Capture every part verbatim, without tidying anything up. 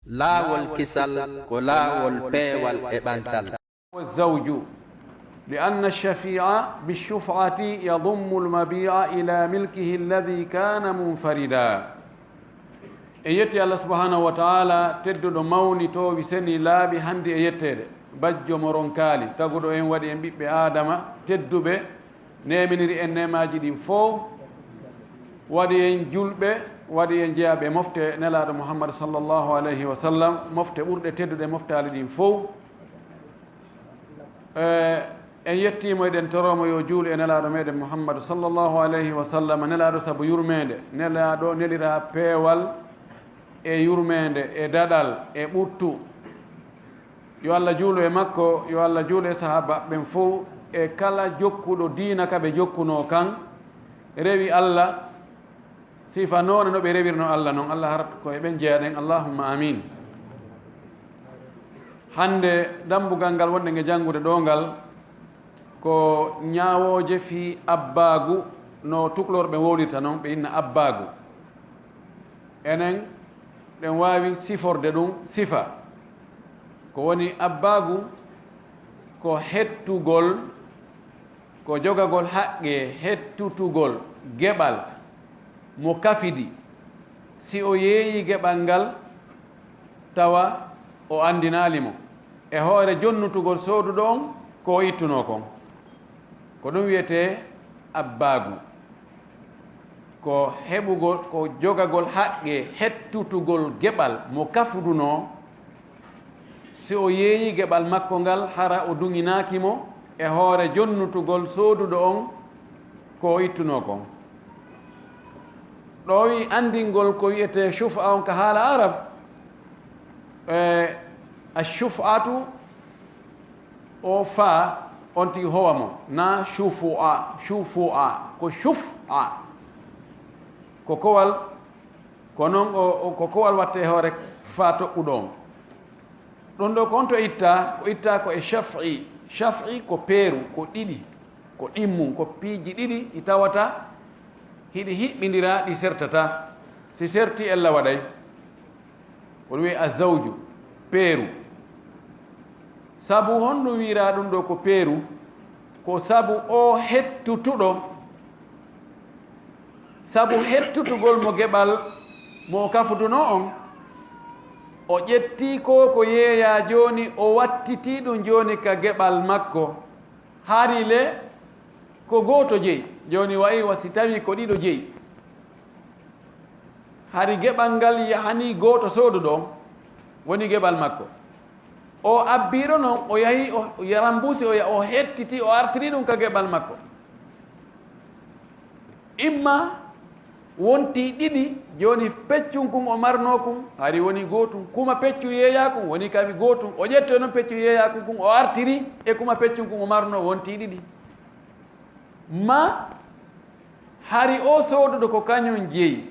Laawol kisal ko laawol peewal e ɓantal. والزوج، لأن الشفيع بالشفعة يضم المبيع إلى ملكه الذي كان منفردا. En yetti Allah subhanahu wa ta'ala, tedduɗo mawni, toowi seni, laaɓi, handi e yetteede. Bajjo mo ronkaali, taguɗo en, waɗi en ɓiɓɓe Aadama tedduɓe, neeminiri en neemaaji ɗin fow, waɗi en julɓe, waɗi en jeyaaɓe mofte Nelaaɗo Muhammad sallallahu alayhi wa sallam, mofte ɓurɗe tedduɗe moftaali ɗin fow. Eh, en yettiimo, eɗen toroomo yo juulu e Nelaaɗo meɗen Muhammadu sallallahu alayhi wa sallam, Nelaaɗo sabu yurmeende, Nelaaɗo nelira peewal e yurmeende e daɗal e ɓuttu. Yo Allah juulu e makko, yo Allah juulu e sahaaba ɓen fow, e kala jokkuɗo diina ka ɓe jokkunoo kan, rewi Allah, sifa noone no ɓe rewirno Allah non. Allah harat ko e ɓen jeyaɗen, Allahumma amin. Hande dambugal ngal wonde nge janngude ɗo ngal, ko ñaawooje fii abbaagu, no tuklor ɓe wowlirta non, ɓe inna abbaagu. Enen ɗen waawi siforde ɗum sifa. Ko woni abbaagu? Ko hettugol, ko jogagol haqqe hettutugol geɓal mo kafidi, si o yeeyi geɓal ngal tawa o anndinaali mo e hoore jonnutugol sooduɗo on ko o ittunoo kon. Ko ɗum wiyetee abbaagu. Ko heɓugol, ko jogagol haqqe hettutugol geɓal mo kafudunoo, si o yeeyi geɓal makko ngal, hara o duŋinaaki mo e hoore jonnutugol sooduɗo on ko o ittunoo kon. Ɗo wi'i anndingol ko wi'etee shuf'a on ka haala Arab, e, ash-shuf'atu, o fa on tigi howa mo, na shufu'a, shufu'a, ko shuf'a. Ko kowal, ko non o, o, ko kowal watte hoore fa toɓɓuɗo on. Ɗum ɗo ko on to itta, ko itta ko e shaf'i. Shaf'i ko peeru, ko ɗiɗi, ko ɗimmum, ko piiji ɗiɗi ɗi tawata hiɗi hiɓɓindira, ɗi sertata. Si serti, ella waɗay. Ko ɗum wi'ee azawju, peeru. Sabu honɗum wi'iraa ɗum ɗo ko peeru? Ko sabu o hettutuɗo, sabu hettutugol mo geɓal mo o kafudunoo on, o ƴettii ko ko yeeyaa jooni, o wattitii ɗum jooni ka geɓal makko. Hari le ko gooto jeyi. Jooni wa'i wa si tawii ko ɗiɗo jeyi. Hari geɓal ngal yahanii gooto sooduɗo on, woni geɓal makko. O abbiiɗo non, o yahi, o, o yarambusi, o ya-, o hettiti, o artiri ɗum ka geɓal makko. Imma wonti ɗiɗi, jooni peccun kun o marnoo kun, hari woni gootun. Kuma peccun yeeyaa kun, woni kabi gootun. O ƴettoyi non peccun yeeyaa kun, kun o artiri e kuma peccun kun o marnoo, wonti ɗiɗi. Ma hari o sooduɗo ko kañun jeyi.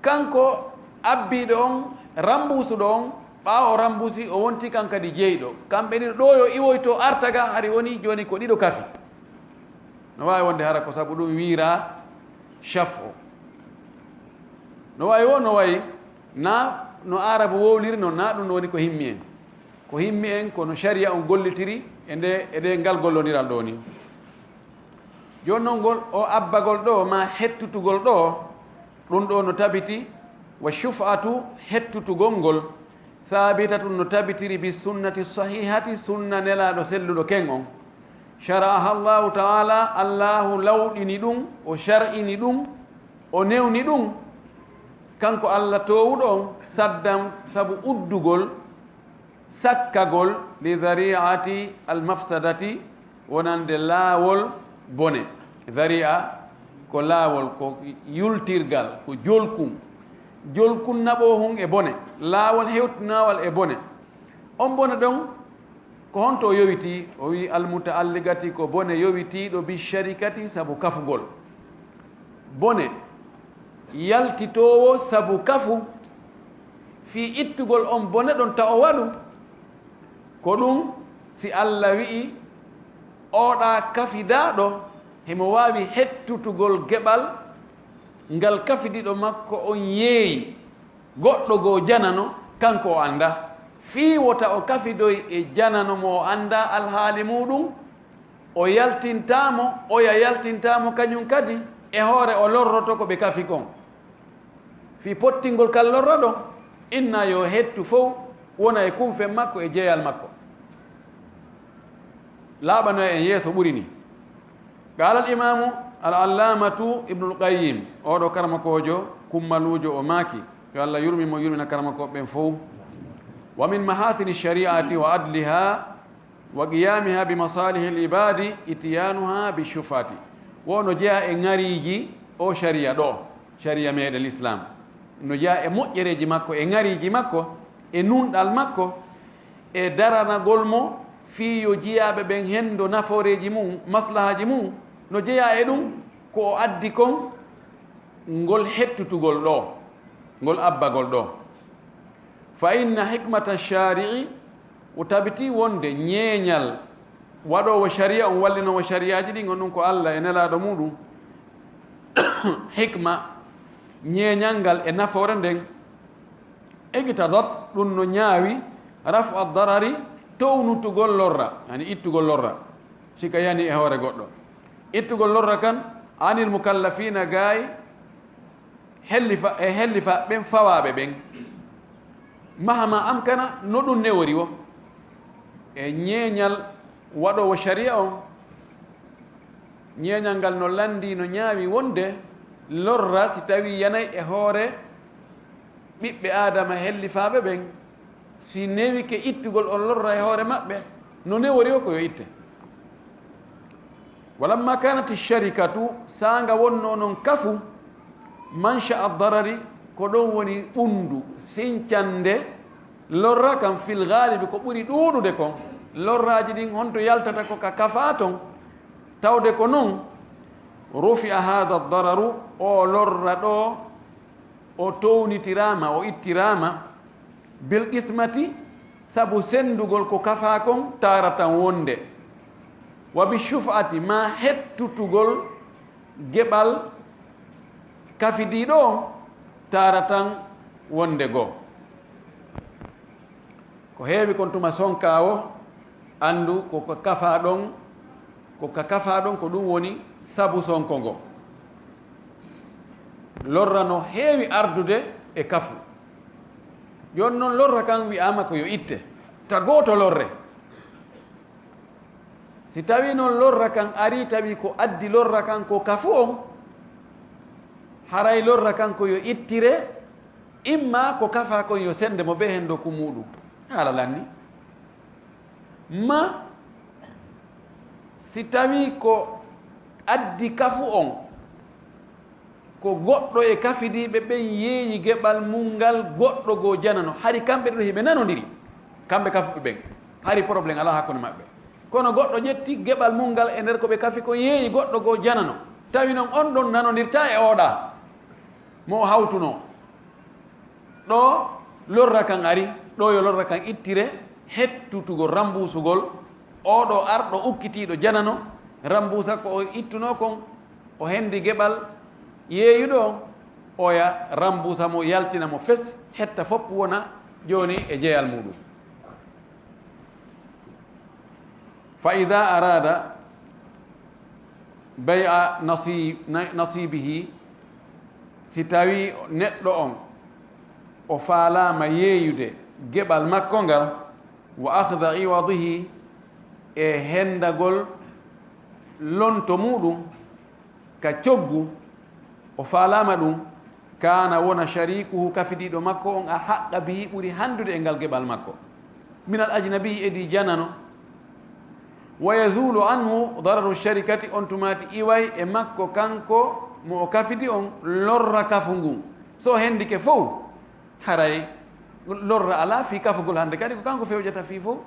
Kanko abbiiɗo on, rambuusuɗo on, ɓaawo o rambuusi, o wonti kan kadi jeyɗo. Kamɓe ɗiɗo ɗo yo iwoyto arta ga, hari woni jooni ko ɗiɗo kafi. No waawi wonde hara ko sabu ɗum wiiraa shaf'u. No waawi wo, no waawi na no Aarabu wowliri non, na ɗum woni ko himmi en. Ko himmi en ko no shari'a on gollitiri e nde, e nde ngal gollondiral ɗo ni. Jooni non ngol, o abbagol ɗo, ma hettutugol ɗo, ɗum ɗo no tabiti, wa shuf'atu, hettutugol ngol, thabitatun, no tabitiri, bi sunnati sahihati, sunna Nelaaɗo selluɗo ken on. Shara'aha Allahu ta'ala, Allahu lawɗini ɗum, o shar'ini ɗum, o newni ɗum, kanko Allah toowuɗo on, saddan, sabu uddugol, sakkagol, li dhari'ati al mafsadati, wonande laawol bone. Dhari'a ko laawol, ko yultirgal, ko jolkun. Jolkun naɓoohun e bone, laawol hewtinaawal e bone. On bone ɗon, ko honto o yowitii? O wi'i, al muta'alliqati, ko bone yowitiiɗo bi sharikati, sabu kafugol. Bone yaltitoowo sabu kafu, fii ittugol on bone ɗon ta o waɗu. Ko ɗum si Alla wi'i, oɗa kafidaaɗo, himo waawi hettutugol geɓal ngal kafidiiɗo makko on yeeyi, goɗɗo goo janano, Kanko o anndaa, fii wota o kafidoy e janano mo o anndaa alhaali muuɗum, o yaltintaa mo, oya yaltintaa mo kañum kadi, e hoore o lorroto ko ɓe kafi kon. Fii pottingol kal lorra ɗon, inna yo hettu fow wona e kumfen makko e jeyal makko. Laaɓanoya en yeeso ɓuri ni. Qaala al imaamu al allaamatu Ibnul Qayyim, oo ɗoo karamakoojo kummaluujo, o maaki, yo Allah yurmin mo, yurmina karamakooɓe ɓen fow: "Wa min mahaasini shari'ati wa adliha wa qiyaamiha bi masaalihi al ibaadi itiyaanuha bi shuf'ati." Wo no jeyaa e ŋariiji oo shari'a ɗoo, shari'a meeɗen Lislaam. No jeyaa e moƴƴereeji makko, e ŋariiji makko, e nunɗal makko, e daranagol mo fii yo jiyaaɓe ɓen henndo nafooreeji mum, maslahaaji mum, no jeyaa e ɗum ko o addi kon, ngol hettutugol ɗoo, ngol abbagol ɗoo. Fa inna hikmata shari'i, o tabitii wonde ñeeñal waɗoowo shari'a on, wallinoowo shari'aaji ɗin, on ɗum ko Allah e Nelaaɗo muuɗum, hikma, ñeeñal ngal e nafoore nden, iqtadat, ɗum no ñaawi, raf'a darari, townutugol lorra, yani ittugol lorra, si ka yani e hoore goɗɗo. Ittugol lorra kan, anil mukallafiina, gaay hellifa, e hellifa ɓen fawaaɓe ɓen. Mahama amkana, no ɗum newori wo. E ñeeñal waɗoowo shari'a on, ñeeñal ngal no lanndii, no ñaawi wonde lorra si tawii yanay e hoore ɓiɓɓe Aadama hellifaaɓe ɓen, si newike ittugol on lorra e hoore maɓɓe, no newori o ko yo itte. Walamma kanati sharikatu, saanga wonnoo non kafu, mansha ad-darari, ko ɗon woni ɓunndu sincannde lorra kan, fil gaalibi, ko ɓuri ɗuuɗude kon, lorraaji ɗin honto yaltata ko ka kafaa ton, tawde ko non, rufi'a haada ad-dararu, o lorra ɗoo, o townitiraama, o ittiraama, bil qismati, sabu senndugol ko kafaa kon taaratan wonde, wa bi shuf'ati, maa hettutugol geɓal kafidiiɗo on taaratan wonde goo. Ko heewi kon tuma sonkaa o, anndu ko ka kafaa ɗon, ko ka kafaa ɗon, ko ɗum woni sabu sonko ngo. Lorra no heewi ardude e kafu. Jooni non lorra kan wi'aama ko yo itte, ta gooto lorre. Si tawii non lorra kan arii, tawi ko addi lorra kan ko kafu on, haray lorra kan ko yo ittire, imma ko kafaa kon yo sennde mo bee henndo ku muuɗum. Haala lanni. Ma si tawii ko addi kafu on, ko goɗɗo e kafidiiɓe ɓen yeeyi geɓal mum ngal goɗɗo goo janano, hari kamɓe ɗiɗo hiɓe nanondiri, kamɓe kafuɓe ɓen, hari problème alaa hakkunde maɓɓe. Kono goɗɗo ƴetti geɓal mum ngal e nder ko ɓe kafi kon, yeeyi goɗɗo goo janano, tawi non on ɗon nanondirtaa e oo ɗaa mo o hawtunoo. Ɗoo lorra kan ari, ɗoo yo lorra kan ittire, hettutugol, rambuusugol, oo ɗoo arɗo ukkitiiɗo janano, rambuusa ko o ittunoo kon, o hendi geɓal yeeyuɗo on, oya rambuusa mo, yaltina mo fes, hetta fof wona jooni e jeyal muuɗum. Fa idaa araada bay'a nasi-, na-, nasiibihi, si tawii neɗɗo on o faalaama yeeyude geɓal makko ngal, wa akhda iwadihi, e hendagol lonto muuɗum, ka coggu, o faalaama ɗum, kaana wona shariikuhu, kafidiiɗo makko on, ahaqqa bihi, ɓuri hanndude e ngal geɓal makko, minal ajnabi, edii janano, wa yazuulu anhu dararu sharikati, on tumaati iway e makko kanko mo o kafidi on lorra kafu ngun. So hendike fow, haray lorra alaa fii kafugol hannde. Kadi ko kanko fewjata fii fow.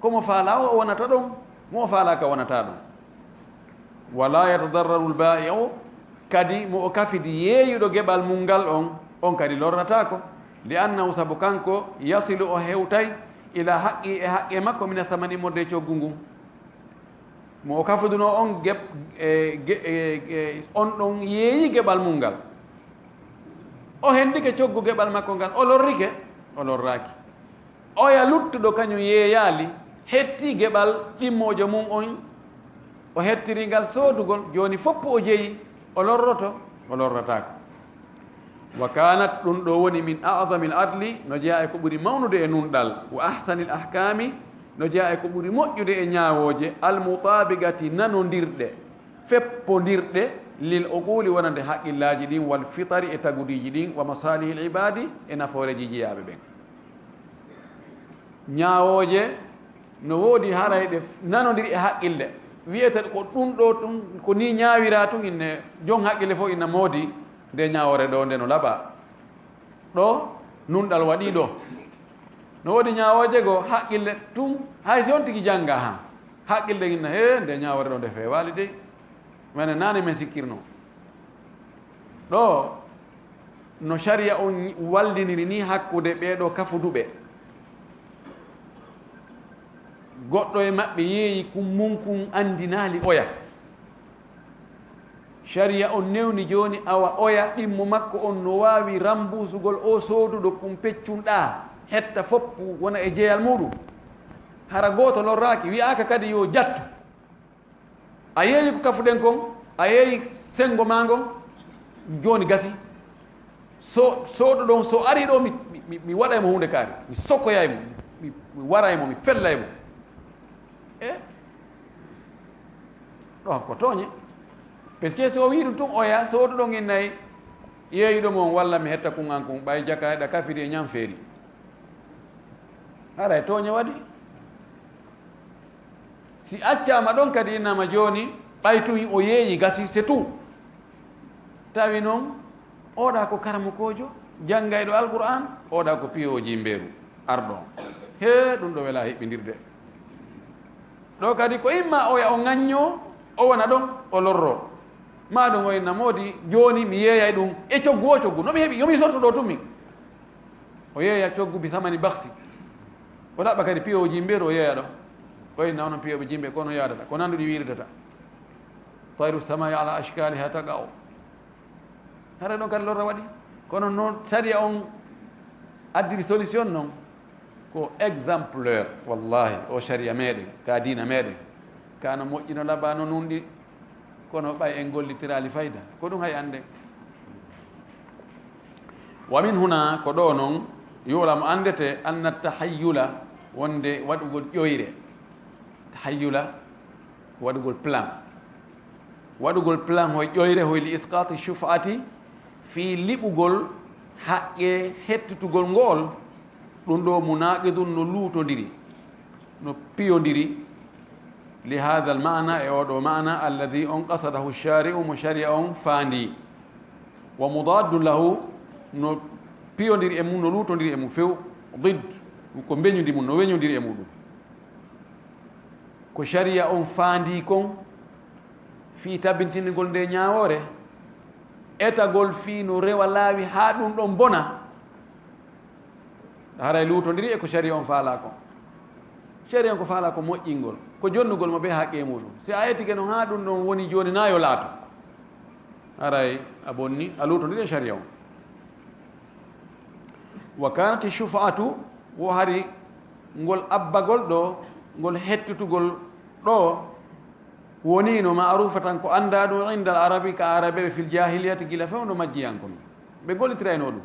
Ko mo faalaa o, o wonata ɗon, mo o faalaaka wonata ɗon. Wala yatadarraru al-baa'i'u, kadi mo o kafidi yeeyuɗo geɓal mum ngal on, on kadi lorrataako. Li annahu, sabu kanko, yasilu, o hewtay, ila haqqi, e haqqe makko, mina samani, immorde e coggu ngun. Mo o kafudunoo on geɓ-, e, ge-, e, e, on ɗon yeeyi geɓal mum ngal. O hendike coggu geɓal makko ngal, o lorrike. O lorraaki. Oya luttuɗo kañum yeeyaali, hetti geɓal ɗimmoojo mum on, o hettiri ngal soodugol, jooni foppu o jeyi, o lorroto, o lorrataako. Wa kanat, ɗum ɗo woni min a'zamil adli, no jeyaa e ko ɓuri mawnude e nunɗal, wa ahsanil ahkaami, no jeyaa e ko ɓuri moƴƴude e ñaawooje, al mutabigati nanondirɗe, feppondirɗe, lil uquli wonande haqqillaaji ɗin, wal fitari e tagudiiji ɗin, wa masalihil ibadi e nafooreji jiyaaɓe ɓen. Ñaawooje no woodi haray ɗe nanondiri e haqqille. Wiyete ko ɗum ɗo tun, ko ni ñaawira tun, inne jon haqqille fof ina moodi nde ñaawoore ɗo nde no laɓa. Ɗo nunɗal waɗi ɗo. No woodi ñaawooje goo haqqille tun, hay si on tigi jannga han. Haqqille inna, "He, nde ñaawoore ɗo nde feewaali dey. Mene naane men sikkirno." Ɗo no sharia on walliniri ni hakkunde ɓee ɗo kafuduɓe. Goɗɗo e maɓɓe yeeyi kun mun kun anndinaali oya. Sharia on newni jooni awa oya ɗimmo makko on no waawi rambuusugol o sooduɗo kun peccun ɗaa, hetta foppu wona e jeyal muuɗum. Hara gooto lorraaki, wi'aaka kadi yo jattu. A yeeyi ko kafuɗen kon, a yeeyi senngo maa ngon, jooni gasi. So, soodo ɗon, so ari ɗo, mi, mi, mi, mi waɗay mo huunde kaari. Mi sokkoyay mo, mi, mi waray mo, mi fellay mo. E? Ɗo ko tooñe. Parce que so o wi'i ɗum tun oya, soodo ɗon innay, yeeyuɗo mo on, walla mi hetta kun an kun, ɓay jaka ɗa kafiri e ñam feeri. Haray tooñe waɗi. Si accaama ɗon kadi innama jooni, ɓay tun o yeeyi gasi, c'est tout. Tawi non, oɗa ko karamokoojo, janngayɗo Alqur'aan, oɗa ko piyo jimbeeru arɗo on. Hee, ɗum ɗo wela hiɓɓindirde. Ɗo kadi ko imma oya o ŋañño, o wona ɗon, o lorro. Ma ɗum o inna moodi, jooni mi yeeyay ɗum e coggu o coggu. No mi heɓi, yo mi sorto ɗo tun min. O yeeya coggu bi samani baksi. O ɗaɓɓa kadi piyo jimbeeru, o yeeya ɗon. O inna onon piyoɓe jimbe, kono yaadata, ko nanduɗi wiiridata. Tayru samai ala ashkaliha taqa'u. Hara ɗon kadi lorra waɗi. Kono noon sariya on addiri solution noon. Ko exemplaire, wallahi, o sariya meɗen, ka diina meɗen. Ka no moƴƴi no laba no nunɗi, kono ɓay en gollitiraali fayda. Ko ɗum hay annde. Wa min huna, ko ɗo noon, yu'lamu anndete, anna tahayyula, wonde waɗugol ƴoyre. Tahayyula, waɗugol plan. Waɗugol plan hoy ƴoyre, hoy li isqati shuf'ati, fii liɓugol haqqe hettutugol ngool, ɗum ɗo munaqidun no luutondiri, no piyondiri, li hadha al maana, e oɗo maana, alladhi on qasadahu shari'u, mo sharia on faandi, wa mudaddun lahu, no piyondiri e mum, no luutondiri e mum few, didd, ko mbeñundi mum, no weñondiri e muɗum. Ko sharia on faandi kon fii tabintinigol nde ñaawoore, etagol fii no rewa laawi haa ɗum ɗon bona, haray luutondiri e ko sharia on faalaa kon. Sharia on ko faalaa ko moƴƴingol, ko jonnugol mo ɓe haqqe muɗum. Si a etike non haa ɗum ɗon woni jooni, na yo laato, haray a bonni, a luutondiri e sharia on. Wa kanati shufa'atu, wo hari ngol abbagol ɗo, ngol hettutugol ɗo, woniino ma'rufatan ko anndaa ɗum inda al arabi ka arabeɓe fil jahiliyati gila fewndo majjiyankon. Ɓe gollitirayno ɗum.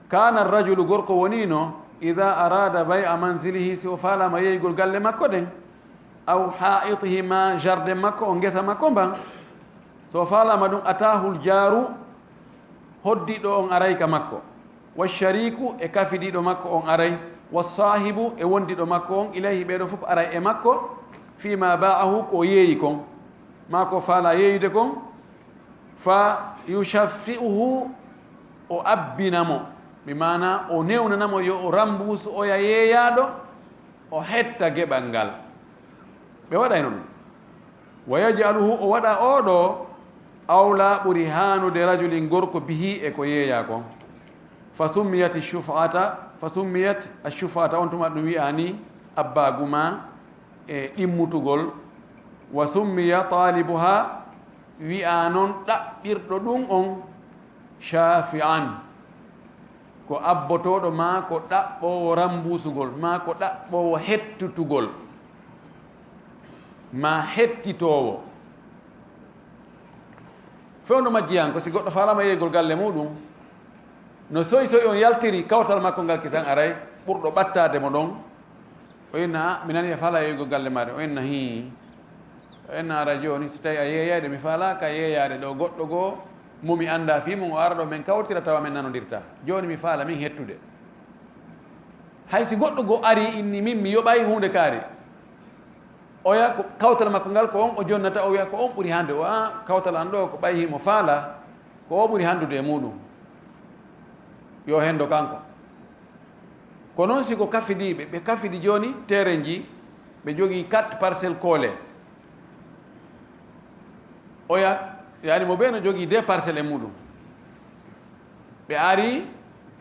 Kana rajulu gorko woniino ida arada bay'a manzilihi si o faalama yeeygol galle makko ɗen, aw ha'itihi ma jardin makko o ngesa makko mban. So faalama ɗum atahul jaru hoddiɗo on aray ka makko. Wa shariku e kafidiɗo makko on aray. Wa sahibu e wondiɗo makko on ilayhi ɓeɗo fof aray e makko. Fima ba'ahu ko yeeyi kon. Ma ko faala yeeyude kon. Fa yushaffi'uhu o abbina mo. Bi maana o newnana mo yo o rambusu oya yeeyaɗo. O hetta geɓal ngal. Ɓe waɗayno ɗum. Wa yaj'aluhu o waɗa oɗo awla ɓuri haanude rajulin gorko bihi e ko yeeya kon. Fa summiyat shuf'ata, fa summiyat ash-shuf'ata on tuma ɗum wi'a ni abbaguma e ɗimmutugol. Wa summiya talibuha wi'a non ɗaɓɓirɗo ɗum on shafi'an. Ko abbotooɗo maa ko ɗaɓɓoowo rambuusugol, maa ko ɗaɓɓoowo hettutugol, maa hettitoowo. Fewndo majjiyan ko si goɗɗo faalaama yeeygol galle muuɗum, no soy soy on yaltiri kawtal makko ngal kisan aray, ɓurɗo ɓattaade mo ɗon. O inna, "A, mi nani a faalaa yeeygol galle maare." O inna, "Hii." O inna, "Ara jooni, si tawi a yeeyayɗo, mi faalaaka yeeyaade ɗo goɗɗo goo mo mi anndaa fii mum, o ara ɗo men kawtira tawa men nanondirtaa. Jooni mi faala min hettude. Hay si goɗɗo goo arii inni min mi yoɓay huunde kaari." Oya ko kawtal makko ngal ko on o jonnata, o wi'a ko on ɓuri hande. O, "A, kawtal an ɗo ko ɓay himo faala, ko o ɓuri handude e muuɗum. Yo hendo kanko." Ko noon si ko kafidiiɓe, ɓe kafidi jooni teerenji, ɓe jogii quatre parcelles koole. Oya, yaani mo bee no jogii deux parcelles e muuɗum. Ɓe arii,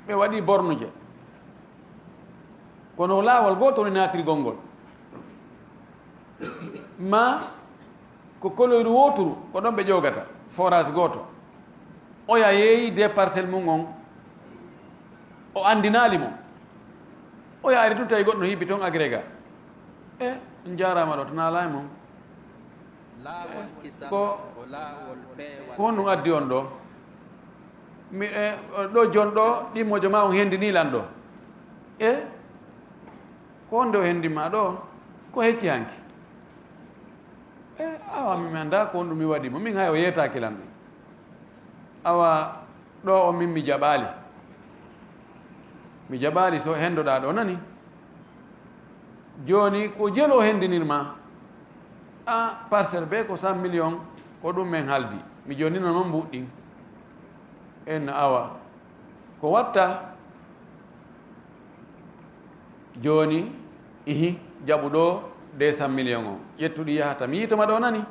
ɓe waɗii bornuje. Kono laawol gootol e naatirgol ngol. Ma ko koloyru wooturu, ko ɗon ɓe ƴoogata, forage gooto. Oya yeeyi deux parcelles mum on, o anndinaali mo. Oya ari tun tawi goɗɗo no hibbi toon agrégat. E, on njaaraama ɗo, to naalaay mon. Laawol kisal ko, ko laawol peewal. Ko honɗum addi on ɗo? Mi, e, ɗo jon ɗo, ɗimmojo ma on hendini lan ɗo. E, ko honde o hendi ma ɗo? Ko hecci hanki? E, awa, mi, mi anndaa ko honɗum mi waɗi mo. Min hay o yeetaaki lan ɗum. Awa, ɗo on min mi jaɓaali. Mi jaɓaali so hendoɗaa ɗo nani. Jooni ko jelu o hendinir ma? A, parcelle bee ko cent millions, ko ɗum men haldi. Mi jonnino noon mbuuɗi ɗin. En awa. Ko watta? Jooni, ihi, jaɓu ɗo deux cent millions on. Ƴettu ɗi yahata. Mi yiitoma ɗo nani.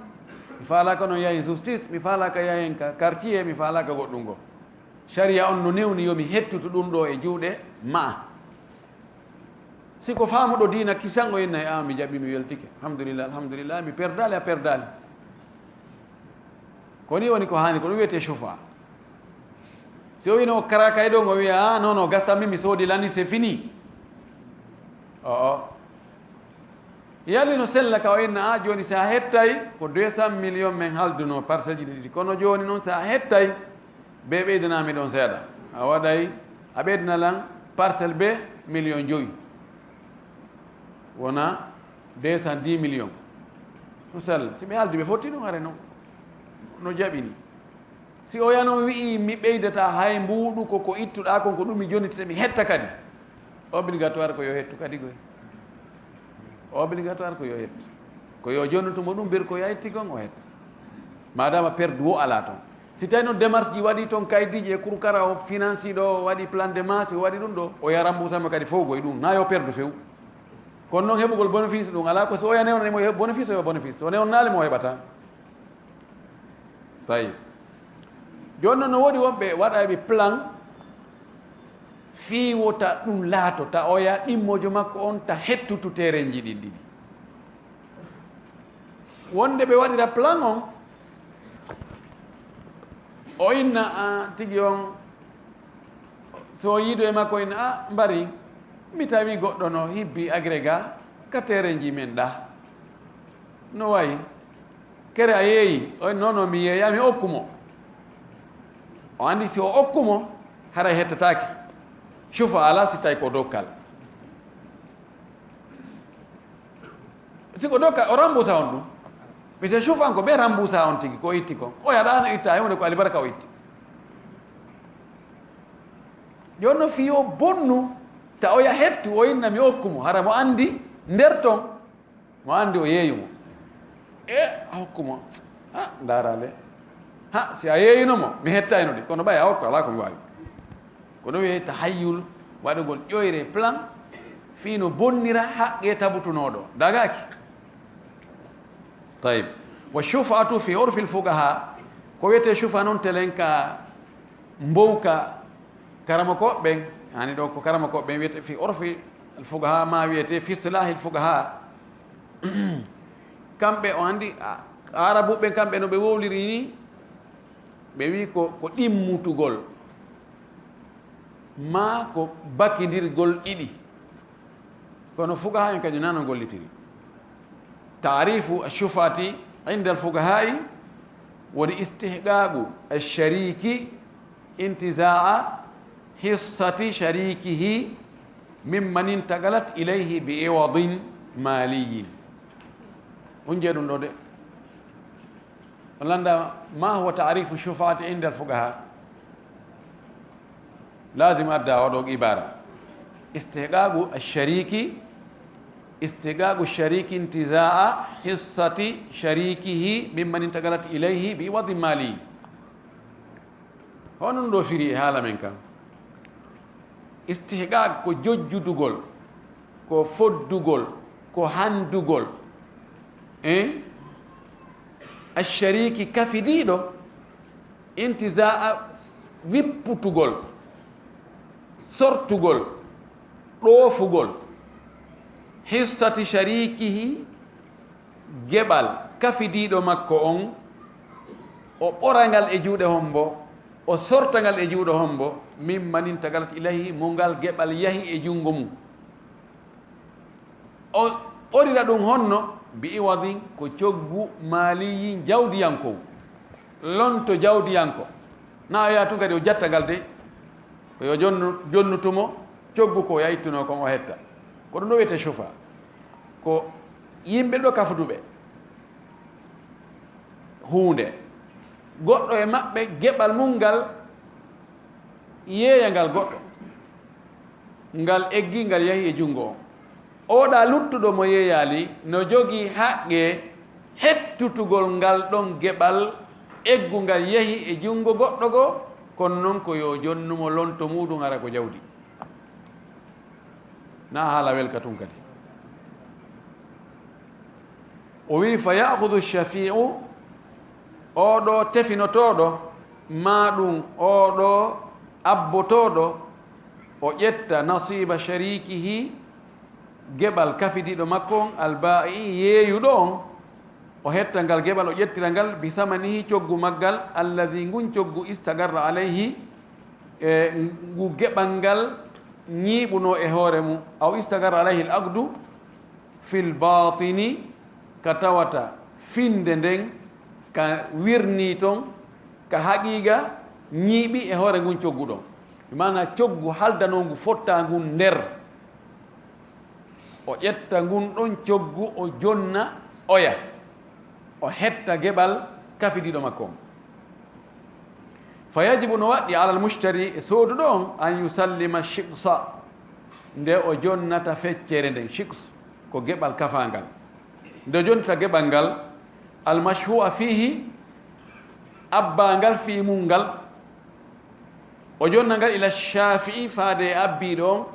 Mi faalaaka noon yahen justice, mi faalaaka yahen ka quartier, mi faalaaka goɗɗum go. Sariya on no newni yo mi hettutu ɗum ɗo e juuɗe ma'a. Si ko faamuɗo diina kisan o innay, "A, mi jaɓi, mi weltike. Alhamdulillah, alhamdulillah, mi perdaali, a perdaali." Ko ni woni ko haani, ko ɗum wiyetee shufa. Si o wino kara kay ɗon, o wiya, "A, non, non, gasa min, mi soodi lani, c'est fini." O, o. Yalli no sella ka o inna, "A, jooni si a hettay, ko deux cent millions men halduno parcelle ji ɗiɗi. Kono jooni non si a hettay, be ɓeydana mi ɗon seeɗa. A waɗay, a ɓeydana lan parcelle be million jowi. Wona deux cent dix millions." No sella. Si ɓe haldi ɓe fotti ɗum, hare no, no jaɓini. Si oya non wi'i, "Mi ɓeydata hay mbuuɗu ko, ko ittuɗaa kon, ko ɗum mi jonnitete, mi hetta kadi." Obligatoire ko yo hettu kadi koy. Obligatoire ko yo hettu. Ko yo jonnutu mo ɗum, bir ko yaytti kon o hetta. Madama perdu wo alaa ton. Si tawi noon démarche ji waɗi ton, kaydiiji e kurkara o finance ɗo, o waɗi plan de masse, o waɗi ɗum ɗo, o yaran mbusama kadi fof koye ɗum, na yo perdu few. Kono noon heɓugol bénéfice ɗum alaa, ko si oya newnani mo yo heɓ bénéfice, o yo bénéfice. So newnanaali mo o heɓataa. Tawi. Jooni noon no woodi wonɓe waɗayɓe plan fii wota ɗum laato, ta oya ɗimmojo makko on, ta hettutu terenji ɗin ɗiɗi. Wonde ɓe waɗira plan on, o inna, a, tigi on, so o yiido e makko inna, "A, mbari, mi tawi goɗɗo no hibbi agrégat ka terenji men ɗa. No wayi? Kere a yeeyi?" O inna, "Non, non, mi yeeya, mi okku mo." O andi si o okku mo, haray hettataake. Shufa alaa si tawi ko dokkal. Si ko dokkal, o rambusa on ɗum. Mise shufa an ko ɓe rambusa on tigi, ko itti kon. O yaɗaano itta, e hunde ko alibarka o itti. Jooni no fiyo bonnu, ta oya hettu, o inna mi okku mo. Hara mo andi nder ton, mo andi o yeeyu mo. E, a hokku mo. Ha, ndaara le. Ha, si a yeeyino mo, mi hettayno ɗi. Kono ɓay a hokku, alaa ko mi waawi. Ko ɗum wiyee tahayyul, waɗugol ƴoyre plan, fii no bonnira haqqee tabutunooɗo. Dagaaki. Tayib. Wa shuf'atu fi urfil fuqaha. Ko wiyetee shufa noon telen ka mbowka karamokooɓe ɓen. Hani ɗo ko karamokooɓe ɓen wiyetee fi urfi al fuqaha, ma wiyetee fi istilahil fuqaha. Kamɓe o andi, a, Arabuɓe kamɓe no ɓe wowliri ni, ɓe wi ko, ko ɗimmutugol. Maa ko bakindirgol ɗiɗi. Kono fuqahaa en kañum nano gollitiri. Taarifu shufati inda al-fuqahaa'i woni istihqaqu ash-shariki intizaa hissati sharikihi mimman intaqalat ilayhi bi iwadin maliyin. On jee ɗum ɗo de. On lannda ma huwa taarifu shufaati inda al-fuqahaa. Lazim adda oɗo ibara. Istihqaqu ash-shariki, istihqaqu shariki intizaa hissati sharikihi mimman intaqalat ilayhi bi iwadin mali. Hono ɗum ɗo firi e haala men kan. Istihqaq ko jojjudugol, ko foddugol, ko handugol. Eh? Ash-shariki kafidiiɗo, intizaa wipputugol, sortugol, ɗoofugol. Hissati sharikihi, geɓal kafidiiɗo makko on, o ɓora ngal e juuɗe hombo, o sorta ngal e juuɗe hombo, mimman intaqalat ilayhi, mo ngal geɓal yahi e junngo mum. O ɓorira ɗum honno? Bi iwadin, ko coggu maaliyin jawdiyankow, lonto jawdiyanko. Na o yaha tun kadi o jatta ngal de, ko yo jonnu, jonnutumo coggu ko o yahittuno kon o hetta. Ko ɗum ɗo wiyetee shufa. Ko yimɓe ɗo kafuduɓe huunde. Goɗɗo e maɓɓe geɓal mum ngal yeeya ngal goɗɗo. Ngal eggi, ngal yahi e junngo on. Oɗa luttuɗo mo yeeyaali no jogii haqqe hettutugol ngal ɗon geɓal eggu ngal yahi e junngo goɗɗo goo, kono non ko yo jonnumo lonto muuɗum hara ko jawdi. Na haala welka tun kadi. O wi'i, "Fa ya'khudhu shafi'u," oo ɗoo tefinotooɗo, maa ɗum oo ɗoo abbotooɗo, o ƴetta nasiiba shariikihi, geɓal kafidiiɗo makko on, albaa'i, yeeyuɗo on, o hetta ngal geɓal, o ƴettira ngal, bi samanihi, coggu maggal, alladhi, ngun coggu, istaqarra alayhi, e ngu geɓal ngal ñiiɓunoo e hoore mum, aw istaqarra alayhi al-aqdu fil baatini, ka tawata finde nden ka wirnii ton, ka haqiiqa ñiiɓi e hoore ngun coggu ɗon. Bi maana coggu haldanoo ngu fottaa ngun nder, o ƴetta ngun ɗon coggu, o jonna oya, o hetta geɓal kafidiiɗo makko on. Fa yajibu, no waɗɗi, alal mushtari, e sooduɗo on, an yusallima shiqsa, nde o jonnata feccere nden. Shiqs ko geɓal kafaangal. Nde o jonnata geɓal ngal, al mashhu'a fihi, abbaangal fii mum ngal, o jonna ngal ila Shaafi'i, faade e abbiiɗo on,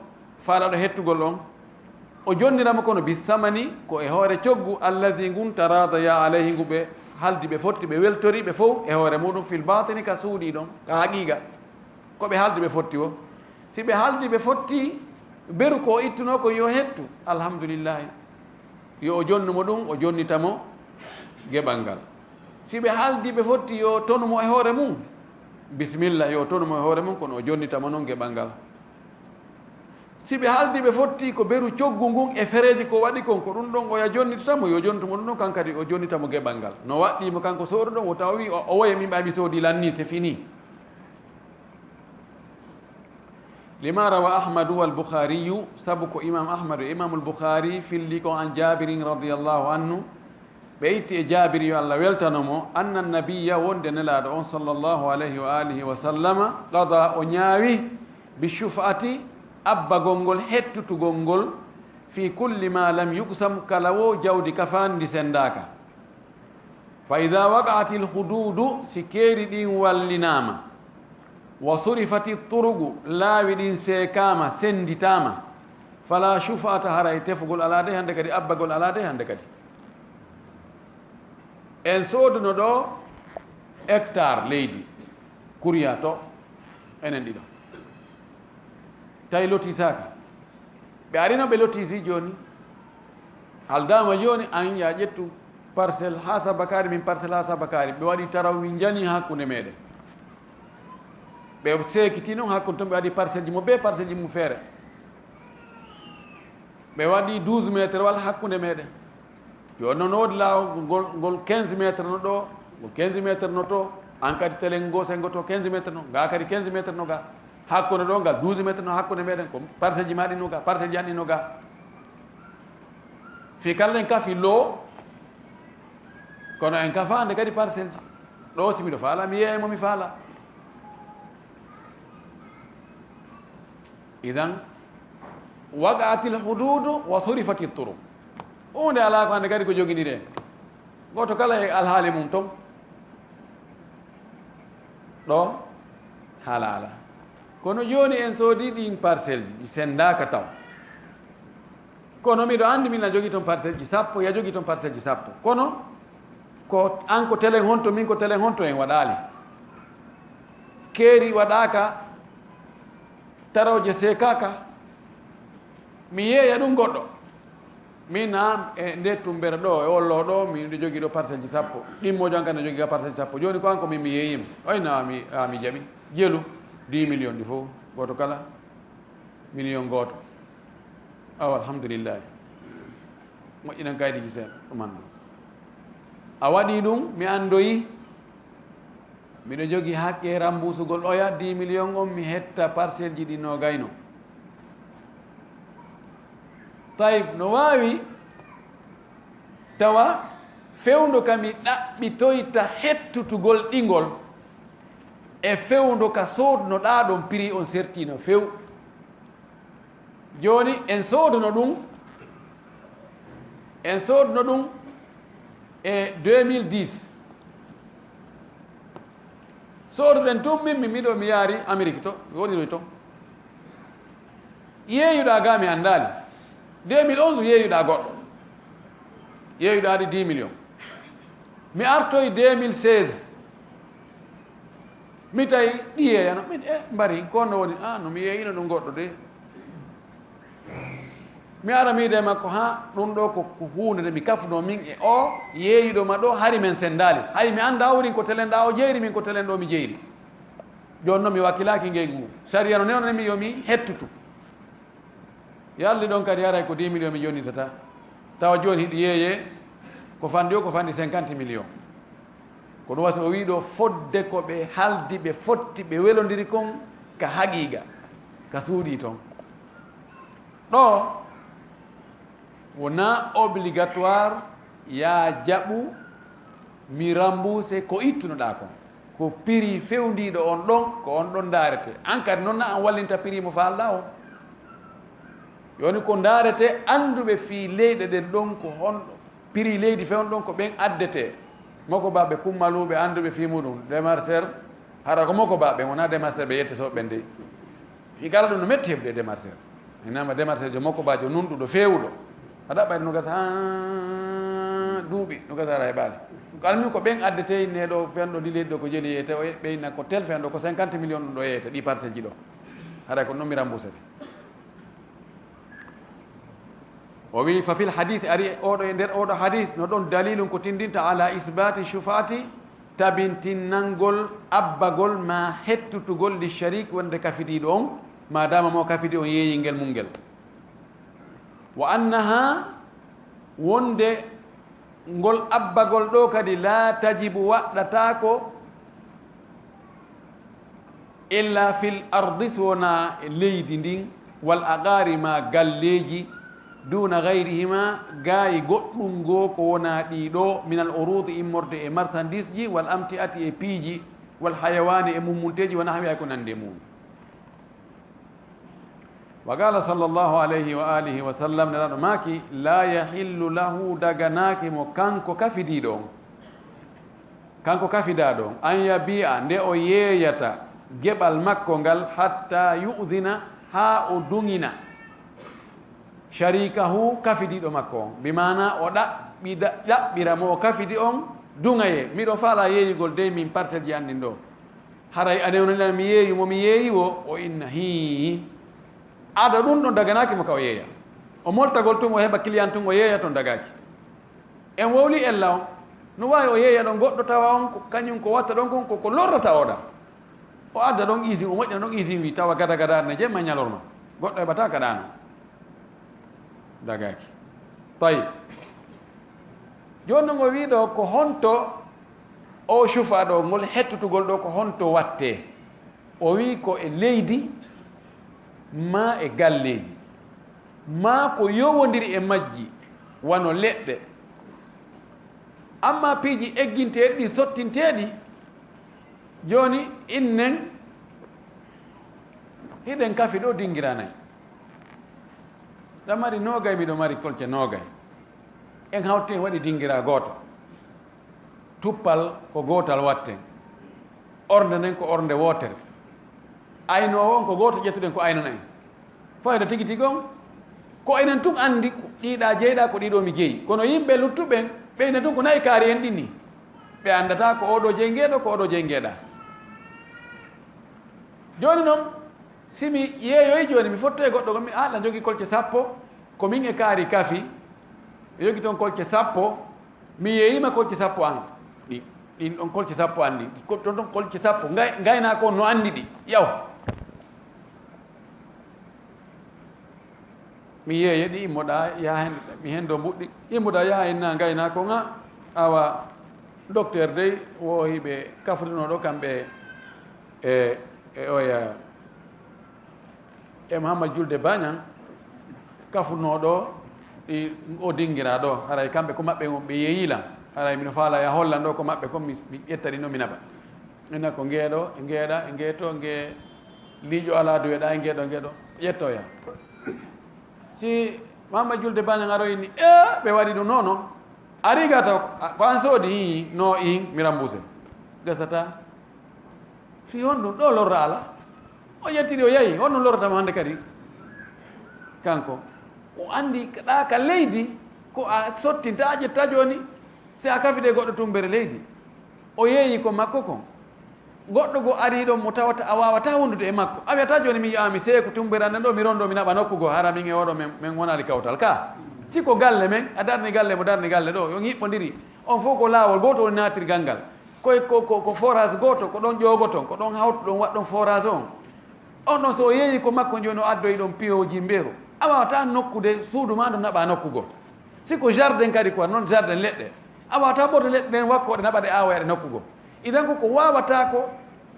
faalaɗo hettugol on, o jonnira mo kono bi samani, ko e hoore coggu, alladhi, ngun, taradaya alayhi, ngu ɓe haldi ɓe fotti, ɓe weltori ɓe fow e hoore muɗum, fil baatini, ka suuɗii ɗon, ka haqiiqa, ko ɓe haldi ɓe fotti wo. Si ɓe haldi ɓe fotti, beru ko o ittunoo kon yo hettu, alhamdulillahi, yo o jonnu mo ɗum, o jonnita mo geɓal ngal. Si ɓe haldi ɓe fotti yo tonu mo e hoore mum, bisimilla, yo tonu mo e hoore mum, kono o jonnita mo non geɓal ngal. Si ɓe haldi ɓe fotti ko beru coggu ngun e fereeji ko waɗi kon, ko ɗum ɗon oya jonnitata mo, yo jontu mo ɗum ɗon, kan kadi o jonnita mo geɓal ngal. No waɗɗii mo kanko sooruɗo, wota o wi, "O, o woye min ɓay mi soodi lanni, c'est fini." Lima rawa Ahmadu wal Bukhariyu, sabu ko Imam Ahmadu e Imamul Bukhari filli kon an Jabirin radiyallahu anhu, ɓe itti e Jaabir, yo Allah weltano mo, anna nabiyya, wonde Nelaaɗo on, sallallahu alayhi wa alihi wa sallama, qada, o ñaawi, bi shuf'ati, abbagol ngol, hettutugol ngol, fi kulli ma lam yuqsam, kala wo jawdi kafaandi ndi senndaaka. Fa idha waqa'atil hududu, si keeri ɗin wallinaama, wa surifati turuqu, laawi ɗin seekaama, sennditaama, fala shuf'ata, haray tefugol alaa dey hannde kadi, abbagol alaa dey hannde kadi. En sooduno ɗo hectare leydi, kuriya to, enen ɗiɗo. Tawi lotisaaka. Ɓe arino ɓe lotisi jooni. Haldaama jooni, an ya ƴettu parcelle haa Sabakari, min parcelle haa Sabakari. Ɓe waɗi taraw, min njani hakkunde meɗen. Ɓe seekiti noon hakkunde toon, ɓe waɗi parcelle ji mo bee parcelle ji mum feere. Ɓe waɗi douze métre walla hakkunde meeɗen. Yo noon, woodi laawol ngol, ngol quinze métre no ɗo, ngol quinze métre no to, aan kadi telen ngo senngo to quinze métre no, ngaa kadi quinze métre no ga. Hakkunde ɗo ngal douze métre no hakkunde meeɗen, ko parcelle ji maa ɗi no ga, parcelle ji an ɗi no ga. Fii kala en kafi loo, kono en kafaande kadi parcelle ji. Ɗo si miɗo faala, mi yeeya mo mi faala. Idan, waqa'atil hududu wa surifati turuq. Huunde alaa ko hannde kadi ko jogindiree. Gooto kala e alhaali mum toon. Ɗo haala alaa. Kono jooni en soodi ɗiin parcelle ji, ɗi senndaaka taw. Kono miɗo anndi min a jogii toon parcelle ji sappo, ya jogii toon parcelle ji sappo. Kono ko an ko telen honto, min ko telen honto en waɗaali. Keeri waɗaaka, tarooje seekaaka. Mi yeeya ɗum goɗɗo. Min naam e nde tumbere ɗo, e ollo ɗo, miɗo jogii ɗo parcelle ji sappo. Ɗimmoojo an kadi no jogii ka parcelle ji sappo. Jooni ko an ko min mi yeeyima. Oy na mi, a mi jaɓi. Jelu dix millions ɗi fof. Gooto kala million gooto. Awa, alhamdulillahi. Moƴƴinan kaydiiji seeɗa, ɗum anndu. A waɗi ɗum, mi anndoyi. Miɗo jogii haqqe rambuusugol oya dix millions on, mi hetta parcelle ji ɗi no gayno. Tayib, no waawi tawa fewndo ka mi ɗaɓɓitoyta hettutugol ɗi ngol e fewndo ka soodnoɗaa ɗon prix on sertiino few. Jooni, en sooduno ɗum, en sooduno ɗum e deux mille dix. Sooduɗen tun min, min, miɗo, mi yaari Amérique to, mi woniroy ton. Yeeyuɗaa ga mi anndaali. Deux mille onze yeeyuɗaa goɗɗo. Yeeyuɗaa ɗi dix millions. Mi artoy deux mille seize. Mi tawi ɗi yeeyano. Min, e, mbari, ko no woni? Ah, no mi yeeyino ɗum goɗɗo de. Mi ara mi de makko, ha, ɗum ɗo ko, ko huunde nde mi kafuno min e o yeeyuɗo ma ɗo, hari men senndaali. Hari mi annda wurin ko telen ɗa o jeyri, min ko telen ɗo mi jeyri. Jooni noon mi wakkilaaki ngeygu ngu. Sariya no newna mi yo mi hettutu. Yalli ɗon kadi haray ko dix millions mi jonnitata. Tawa jooni hiɗi yeeyee ko fanɗi o, ko fanɗi cinquante millions. Ko ɗum wasi o wii ɗo fodde ko ɓe haldi, ɓe fotti, ɓe welondiri kon ka haqiiqa, ka suuɗii ton. Ɗo wonaa obligatoire yaa jaɓu mi rembourse ko ittunoɗaa kon. Ko prix fewndiiɗo on ɗon, ko on ɗon ndaarete. An kadi noon na an wallinta prix mo faalɗaa on. Yoni ko ndaarete annduɓe fii leyɗe ɗen ɗon ko honɗo. Prix leydi fewn ɗon ko ɓen addete. Moko ba ɓe kummaluɓe annduɓe fii muɗum. Démarcheur, hara ko moko ba ɓen wonaa démarcheur ɓe yette so ɓen dey. Fii kala ɗum no metti heɓde e démarcheur. Inama démarcheur jo moko ba jo nunɗuɗo feewuɗo. A ɗaɓɓayde no gasa, haa duuɓi, no gasa ara heɓaali. Ɗum almi ko ɓen addete ne ɗo fenɗo ndi leydi ɗo ko jeli yeyte, o ɓeyna ko tel fenɗo ko cinquante millions ɗum ɗo yeyte, ɗi parcelle ji ɗo. Haray ko ɗum mi remboursete. O wi, fa fil hadith, ari oɗo e nder oɗo hadith, no ɗon dalilun ko tindinta ala isbati shufaati, tabintinnangol abbagol ma hettutugol li sharik wonde kafidiiɗo on, ma dama mo kafidi on yeeyi ngel mum ngel. Wa annaha, wonde ngol abbagol ɗo kadi, la tajibu, waɗɗataako, illa fil ardi, so wonaa e leydi ndin, wal aqari, ma galleeji, duna gayrihima, gaayi goɗɗum ngoo ko wonaa ɗii ɗoo, minal uruudi, immorde e marsandiisji, wal amtiati, e piiji, wal hayawaani, e mummunteeji, wa nahwiha, e ko nanndi e mum. Wa qala sallallahu alayhi wa alihi wa sallam, Nelaaɗo maaki, la yahillu lahu, daganaaki mo kanko kafidiiɗo on, kanko kafidaaɗo on, an yabi'a, nde o yeeyata geɓal makko ngal, hatta yu'dhina, haa o duŋina, sharikahu, kafidiiɗo makko on, bi maana o ɗaɓɓida-, ɗaɓɓira mo o kafidi on, duŋayee, miɗo faalaa yeeyugol dey min parcelle ji an ɗin ɗo. Haray a newnanilan mi yeeyu mo mi yeeyi wo, o inna hii. Ada ɗum ɗon daganaaki mo ka o yeeya. O moltagol tun o heɓa client tun o yeeya ton dagaaki. En wowli ella on. No waawi o yeeya ɗon goɗɗo tawa on ko kañum ko watta ɗon kon ko, ko lorrata oɗa. O adda ɗon isin, o moƴƴina ɗon isin, wi tawa gada gada ne jemma ñalorma. Goɗɗo heɓata ka ɗaano. Dagaki. Tawi. Jooni non o wi ɗo ko honto o cufa ɗo, ngol hettutugol ɗo ko honto watte? O wi ko e leydi, ma e galleeji, ma ko yowondiri e majji, wano leɗɗe. Amma piiji egginteeɗi ɗi sottinteeɗi, jooni innen hiɗen kafi ɗo dingira nay. Ɗa mari noogay, miɗo mari kolce noogay. En hawti en waɗi dingira gooto. Tuppal ko gootal watten. Ornde nden ko ornde wootere. Aynoowo on ko gooto ƴettuɗen ko aynana en. Fayda tigi tigi on, ko enen tun anndi ɗiɗa jeyɗa ko ɗiɗo mi jeyi. Kono yimɓe luttuɓen, ɓe ina tun ko nayi kaari en ɗin ni. Ɓe anndata ko oɗo jeyi ngeɗo, ko oɗo jeyi ngeɗa. Jooni non, si mi yeeyoyi jooni, mi fottoyi goɗɗo gom, mi aɗa jogii kolce sappo, ko min e kaari kafi, mi jogii ton kolce sappo, mi yeeyima kolce sappo an. Ɗi, ɗin ɗon kolce sappo an ɗin. Ko ton ton kolce sappo. Ngay-, ngaynaako on no anndi ɗi. Yaw. Mi yeeye ɗi, immoɗa yaha hen, mi hendo mbuɗɗi. Immoɗa yaha hen na ngaynaako nga. Awa, docteur dey, wo hiɓe kafrino ɗo kamɓe e, e oya, e Mouhammad Julde Bañang, kafunoo ɗo, ɗi, o dingira ɗo. Haray kamɓe ko maɓɓe on ɓe yeeyi lan. Haray mino faala ya hollan ɗo ko maɓɓe kon, mi, mi ƴetta ɗi no mi naɓa. Ina ko ngeeɗo, e ngeeɗa, e ngeeto, nge liiƴo alaa duweɗa, e ngeeɗo, ngeeɗo. Ƴettoya. Si Mouhammad Julde Bañang aroyi ni, e, ɓe waɗi ɗum noon, non. A rigata, a, ko an soodi, ii, no, in, mi rambuse. Gasata. Fii honɗum ɗo lorra ala? O ƴettiri o yahi, honɗum lorrata mo hannde kadi? Kanko, o anndi ɗa ka leydi, ko a sottinta, a ƴetta jooni, si a kafide goɗɗo tumbere leydi. O yeeyi ko makko kon. Goɗɗo go ari ɗon mo tawata a waawata wondude e makko. A wiyata jooni mi yi'a mi seeku tumbere an ɗo, mi rondo, mi naɓa nokku go, hara min e oɗo men, men wonali kawtal ka. Si ko galle men, a darni galle mo darni galle ɗo, yo ngiɓɓondiri. On fof ko laawol gooto woni naatirgal ngal. Koye ko, ko, ko forage gooto, ko ɗon ƴoogoton, ko ɗon hawtuɗon, waɗɗon forage on. On ɗon, so o yeeyi ko makko, jooni o addoyi ɗon piyoji mbeeru. A waawata nokkude suudu ma ndu naɓa nokku goo. Si ko jardin kadi, ko noon jardin leɗɗe. A waawata ɓorde leɗɗe ɗen wakko ɗe naɓa ɗe aawoya ɗe nokku goo. Idan ko, ko waawata ko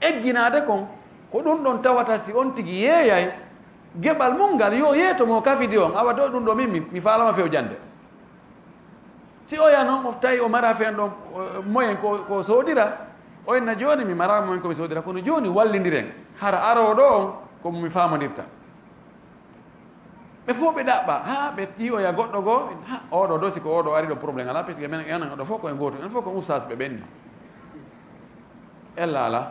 egginaade kon, ko ɗum ɗon tawata si on tigi yeeyay, geɓal mum ngal, yo yeeto mo kafidi on, awa ɗo ɗum ɗo min, mi, mi faalama fewjande. Si oya noon, o tawi o mara fen ɗon, eh, moyen ko, ko soodira, o inna jooni mi mara moyen ko mi soodira, kono jooni wallindiren. Hara arooɗo on, ko mo mi faamondirta. Ɓe fof ɓe ɗaɓɓa, haa ɓe ƴiiwoya goɗɗo goo, haa oɗo ɗo, si ko oɗo ari ɗo, problème alaa, puisque menen e onon ɗo fof ko en gootum, en fof ko ustaas ɓe ɓenni. Ella alaa.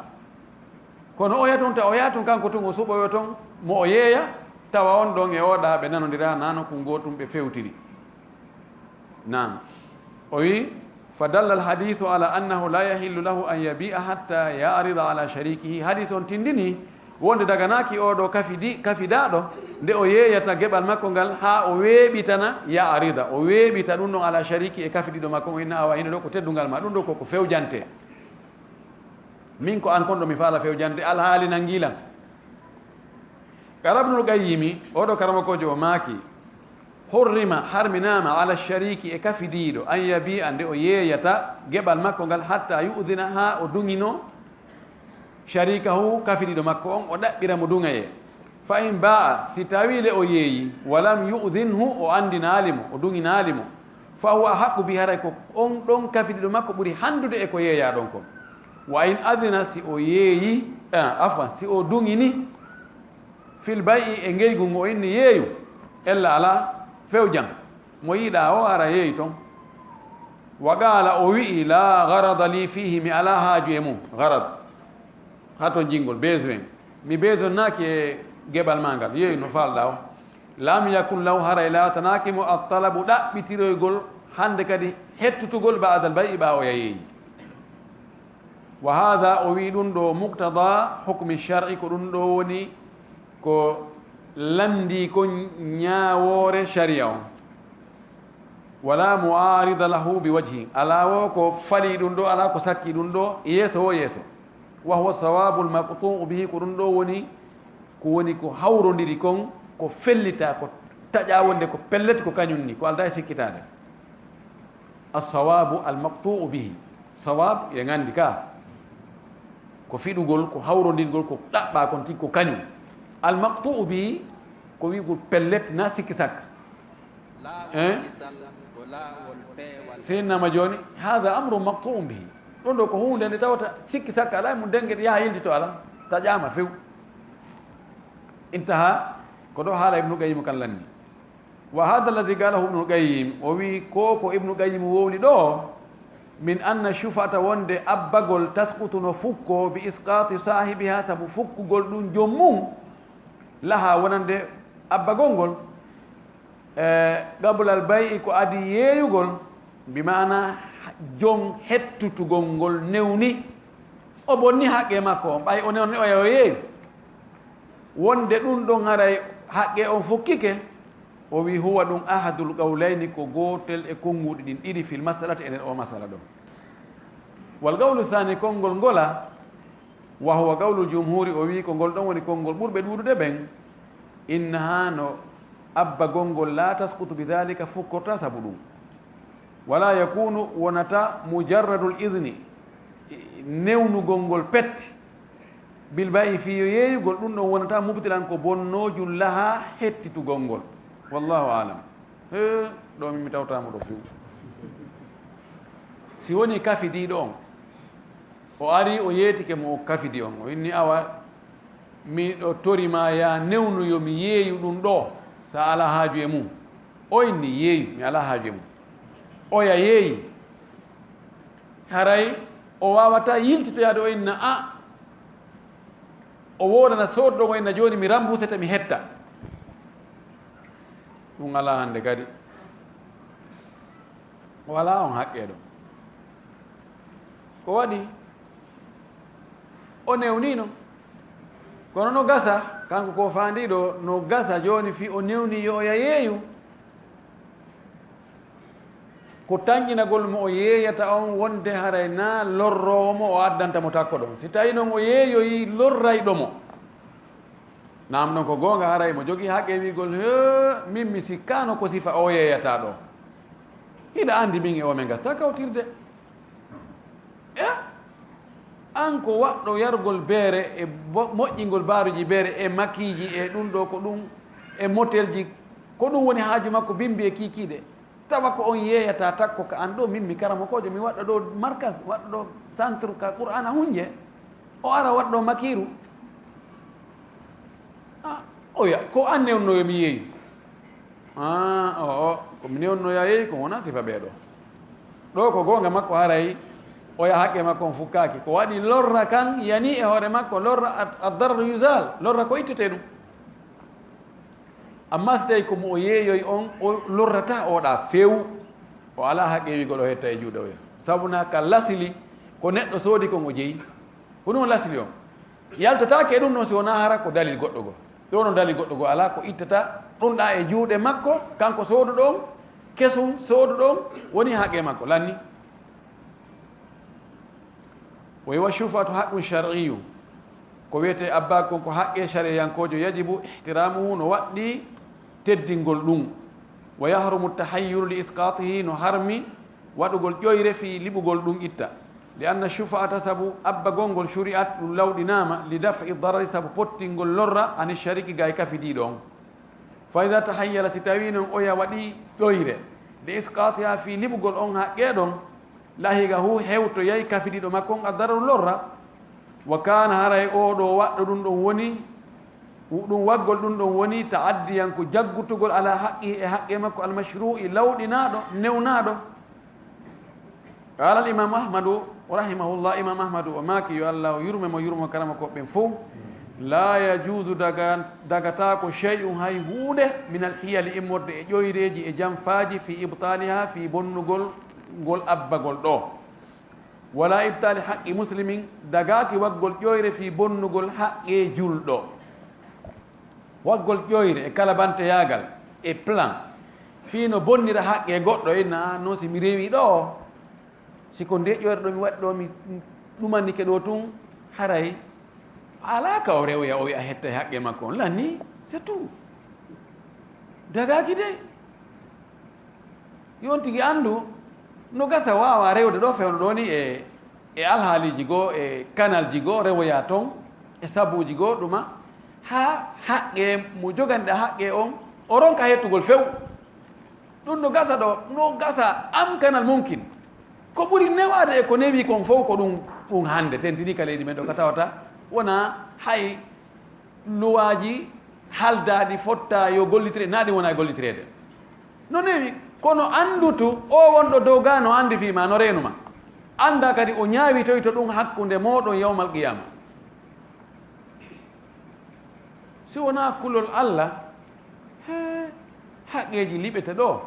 Kono oya tun, ta oya tun, kanko tun o suɓoyo ton, mo o yeeya, tawa on ɗon e oɗa ɓe nanondira, nano kun gootum ɓe fewtiri. Naam. O wi, "Fa dalla al-hadithu ala annahu la yahillu lahu an yabi'a hatta ya'rida ala sharikihi." Hadis on tindini wonde daganaaki oɗo kafidi-, kafidaaɗo nde o yeeyata geɓal makko ngal haa o weeɓitana, ya'rida, o weeɓita ɗum ɗon ala shariki e kafidiiɗo makko, o inna awa hino ɗo ko teddungal ma, ɗum ɗo ko, ko fewjante. Min ko an kon ɗo mi faala fewjande alhaali nangiilan. Qala Ibnul Qayyimi, oɗo karamokoojo o maaki, "Hurrima, harminaama, ala shariki e kafidiiɗo, an yabi'a, nde o yeeyata geɓal makko ngal, hatta yu'dhina, haa o duŋino, sharikahu, kafidiiɗo makko on, o ɗaɓɓira mo duŋayee. Fa in ba'a, si tawii le o yeeyi, wa lam yu'dhinhu, o anndinaali mo, o duŋinaali mo, fa huwa ahaqqu bi, haray ko on ɗon kafidiiɗo makko ɓuri hanndude e ko yeeyaa ɗon kon. Wa in adhina, si o yeeyi, eh, afwan, si o duŋini, fil bay'i, e ngeygu ngu o inni yeeyu, ella alaa fewjan, mo yiɗaa o ara yeeyi ton. Wa qaala, o wi'i, la gharada li fihi, mi alaa haaju e mum, gharad, hato jingol, besoin. Mi besoinnaaki e geɓal maa ngal, yeeyu no faalɗaa o." Lam yakun lahu, haray laatanaaki mo, at-talabu, ɗaɓɓitiroygol, hannde kadi hettutugol, ba'dal bay'i, ɓaawo ya yeeyi. Wa haadha, o wi'i ɗum ɗo, muqtada hukmi shar'i, ko ɗum ɗo woni ko lanndii kon ñaawoore shari'a on. Wala mu'arida lahu bi wajhin, alaa wo ko falii ɗum ɗo, alaa ko sakkii ɗum ɗo, yeeso wo yeeso. Wa huwa sawabu al-maqtu'u bihi, ko ɗum ɗo woni, ko woni ko hawrondiri kon, ko fellita, ko taƴa wonde ko pellet, ko kañum ni, ko aldaa e sikkitaade. As-sawabu al-maqtu'u bihi. Sawab, eɗen anndi ka, ko fiɗugol, ko hawrondirgol, ko ɗaɓɓa kon tigi, ko kañum. Al-maqtu'u bihi, ko wi'ugol pellet, na sikki sakka. Laawol Eh? kisal ko laawol peewal. Seennama jooni, hada amru maqtu'un bihi. Ɗum ɗo ko huunde nde tawata sikki sakka alaa e mum, dennge yaha yiltito alaa, taƴaama few. Intaha, ko ɗo haala Ibnu Qayyim kan lanni. Wa hada alladhi qalahu Ibnu Qayyim, o wi ko ko Ibnu Qayyim wowli ɗo, min anna shufa'ata, wonde abbagol, tasqutu, no fukko, bi isqati sahibiha, sabu fukkugol ɗum joom mum, laha, wonande abbagol ngol, e, qabla al bay'i, ko adi yeeyugol, bi maana joom hettutugol ngol newni, o bonni haqqe makko on, ɓay o newni o yaha o yeeyu. Wonde ɗum ɗon haray haqqe on fukkike, o wi huwa ɗum ahadul qawlayni, ko gootel e konnguɗi ɗin ɗiɗi, fil masalati, e nder o masala ɗon. Wal qawlu thani, konngol ngola, wa huwa qawlul jumhuri, o wi ko ngol ɗon woni konngol ɓurɓe ɗuuɗude ɓen, innaha, no abbagol ngol, la tasqutu bi dhalika, fukkorta sabu ɗum. Wala yakunu, wonata, mujarradul idni, newnugol ngol pet, bil bay'i, fii yo yeeyugol, ɗum ɗon wonata mubtilan, ko bonnoojum, laha, hettitugol ngol. Wallahu a'lam. He, ɗo min mi tawtaamo ɗo few. Si woni kafidiiɗo on, o ari, o yeetike mo o kafidi on, o inni, awa, miɗo tori ma, ya newnu yo mi yeeyu ɗum ɗo, sa ala haaju e mum. O inni, yeeyu, mi ala haaju e mum. Oya yeeyi. Haray o waawata yiltitoyaade, o inna, a, o woodana sooduɗo, o inna, jooni mi rambusete, mi hetta. Ɗum alaa hannde kadi. O alaa on haqqee ɗo. Ko waɗi? O newniino. Kono no gasa, kanko ko faandiiɗo, no gasa jooni fii o newni yo oya yeeyu. Ko tanƴinagol mo o yeeyata on wonde haray na lorroowo mo o addanta mo takko ɗon. Si tawi non o yeeyoyi lorrayɗo mo, naam ɗon ko goonga, haray mo jogii haqqe wi'gol, he, min mi sikkaano ko sifa o yeeyata ɗo. Hiɗa anndi min e o men gasa kawtirde. E an ko waɗɗo yargol beere e bo-, moƴƴingol baaruji beere e makiiji e ɗum ɗo ko ɗum e motelji, ko ɗum woni haaju makko bimbi e kiikiiɗe. Tawa ko on yeeyata takko ka an ɗo, min mi karamokoojo, mi waɗɗo ɗo markas, waɗɗo ɗo centre ka Qur'aana hunje. O ara waɗɗo makiiru. Ah, oya, ko an newnoyo mi yeeyi. Ah, o, o, ko mi newnoya yeeyi, ko wona sifa ɓee ɗo. Ɗo ko goonga makko haray, oya haqqe makko on fukkaaki. Ko waɗi lorra kan, yani e hoore makko, lorra ad-, ad-darar yuzal, lorra ko ittete ɗum. Amma si tawi ko mo o yeeyoy on, o lorrata oɗa few, o alaa haqqe wi'gol o hetta e juuɗe oya. Sabu na ka lasili, ko neɗɗo soodi kon o jeyi. Ko ɗum lasili on. Yaltataake e ɗum ɗon si wonaa hara ko dalil goɗɗo goo. Ɗo no dalil goɗɗo goo alaa, ko ittata ɗum ɗa e juuɗe makko, kanko sooduɗo on, kesum sooduɗo on, woni haqqe makko, lanni. O wi'a, "Wa shufa'atu haqqun shar'iyyun." Ko wiyetee abbaak kon ko haqqe shariyankoojo, yajibu ihtiramuhu, no waɗɗi teddingol ɗum. "Wa yahrumu tahayyulu li isqatihi", no harmi waɗugol ƴoyre fii liɓugol ɗum itta. "Li anna shufa'ata", sabu abbagol ngol, "shuri'at", ɗum lawɗinaama, "li daf'i darari", sabu pottingol lorra, "ani shariki", gay kafidiiɗo on. Fa iza tahayyala, si tawii non oya waɗii ƴoyre, li isqatiha, fii liɓugol on haqqee ɗon, lahiqahu, hewtoyay kafidiiɗo makko on, ad-dararu, lorra. Wa kaana, haray oo ɗoo waɗɗo ɗum ɗon woni, ɗum waggol ɗum ɗon woni, ta'addiyan, ko jaggutugol, ala haqqihi, e haqqee makko, al-mashru'i, lawɗinaaɗo, newnaaɗo. Qaala al-imaamu Ahmadu rahimahullah, Imaam Ahmadu o maaki, yo Allah o yurme mo, yurmo karamokooɓe ɓen fow, "Laa yajuuzu", daga-, dagataako, "shay'un", hay huunde, "minal hiyali", immorde e ƴoyreeji e janfaaji, "fii ibtaalihaa", fii bonnugol ngol abbagol ɗoo. "Walaa ibtaali haqqi muslimin", dagaaki waggol ƴoyre fii bonnugol haqqee julɗo. Waggol ƴoyre e kalabanteyaagal e plan fii no bonnira haqqee goɗɗo, inna, "Ah, non si mi rewii ɗoo, si ko ndee ƴoyre ɗo mi waɗi ɗoo, mi ɗumanike ɗoo tun, Haray alaa ka o rewoya, o wi'a hetta e haqqe makko on. Lanni, c'est tout. Dagaaki de. Yo on tigi anndu, no gasa waawa rewde ɗo fewndo ɗo ni e, e alhaaliiji goo, e kanalji goo, rewoya ton, e sabuuji goo, ɗuma, haa haqqe mo joganiɗa haqqe on, o ronka hettugol few. Ɗum no gasa ɗo, no gasa am kanal mumkin. Ko ɓuri newaade e ko newi kon fow ko ɗum, ɗum hannde tentini ka leydi men ɗo ka tawata wona hay luwaaji haldaaɗi fotta yo gollitire, naa ɗi wona e gollitireede. No newi, kono anndutu o wonɗo dow gaa no anndi fii ma, no reenu ma. Annda kadi o ñaawitoyto ɗum hakkunde mooɗon yawmal qiyama. Si wonaa kulol Alla, hee, haqqeeji liɓete ɗo,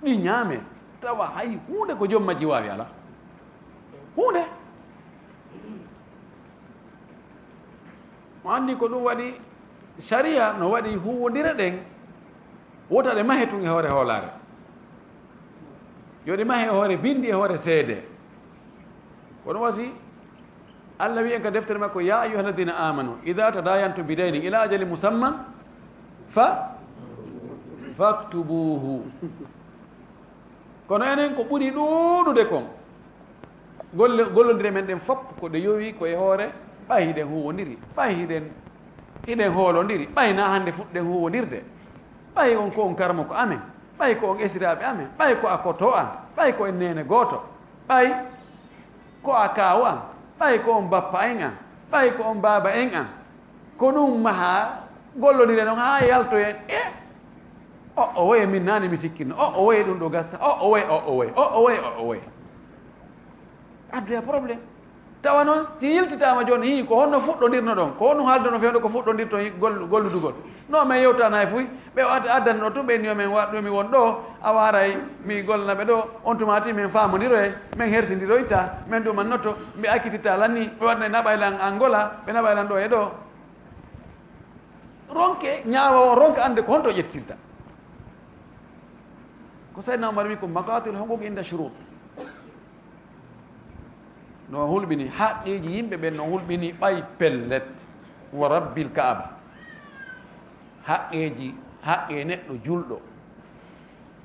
ɗi ñaame, tawa hay huunde ko joom majji waawi alaa. Huunde. Mo anndi ko ɗum waɗi, sariya no waɗi huuwondire ɗen, wota ɗe mahe tun e hoore hoolaare. Yo ɗe mahe e hoore binndi, e hoore seede. Kono wasi, Allah wi'i en ka deftere makko, "Ya ayyuhalladhina amanu, idha tadayantum bidaynin ila ajalin musamman, fa, faktubuhu." Kono enen ko ɓuri ɗuuɗude kon, golle, gollondire men ɗen fop ko ɗe yowi ko e hoore, ɓay hiɗen huuwondiri, ɓay hiɗen, hiɗen hoolondiri, ɓay na hannde fuɗɗen huuwondirde, ɓay on ko on karmoko amen, ɓay ko on esiraaɓe amen, ɓay ko a koto an, ɓay ko en neene gooto, ɓay ko a kaaw an, ɓay ko on bappa en an, ɓay ko on baaba en an. Ko ɗum maha gollondire noon haa yaltoyen e o, o woye min naani mi sikkinno, o, o woye ɗum ɗo gassa, o, o woye, o, o woye, o, o woye, o, o woye. Addoya problème. Tawa noon, si yiltitaama jooni, hii, ko honno fuɗɗondirno ɗon? Ko honno haaldono fewndo ko fuɗɗondirto gol-, golludugol? No, men yewtana e fuy, ɓe ad-, addanno tun, ɓe ni yo men waɗ ɗum, mi won ɗo, a waray, mi gollana ɓe ɗo, on tuma ti men faamondiroye, men hersindiroyta, men ɗumannoto, ɓe akkititta lan ni, ɓe waɗna naɓay lan Angola, ɓe naɓay lan ɗo e ɗo. Ronke, ñaawa on, ronke annde ko honto ƴettirta. Ko Seydina Omar wi ko maqatil huquq inda shurut. No hulɓini, haqqeeji yimɓe ɓen no hulɓini ɓay pellet, wa rabbil Kaaba. Haqqeeji, haqqe neɗɗo julɗo,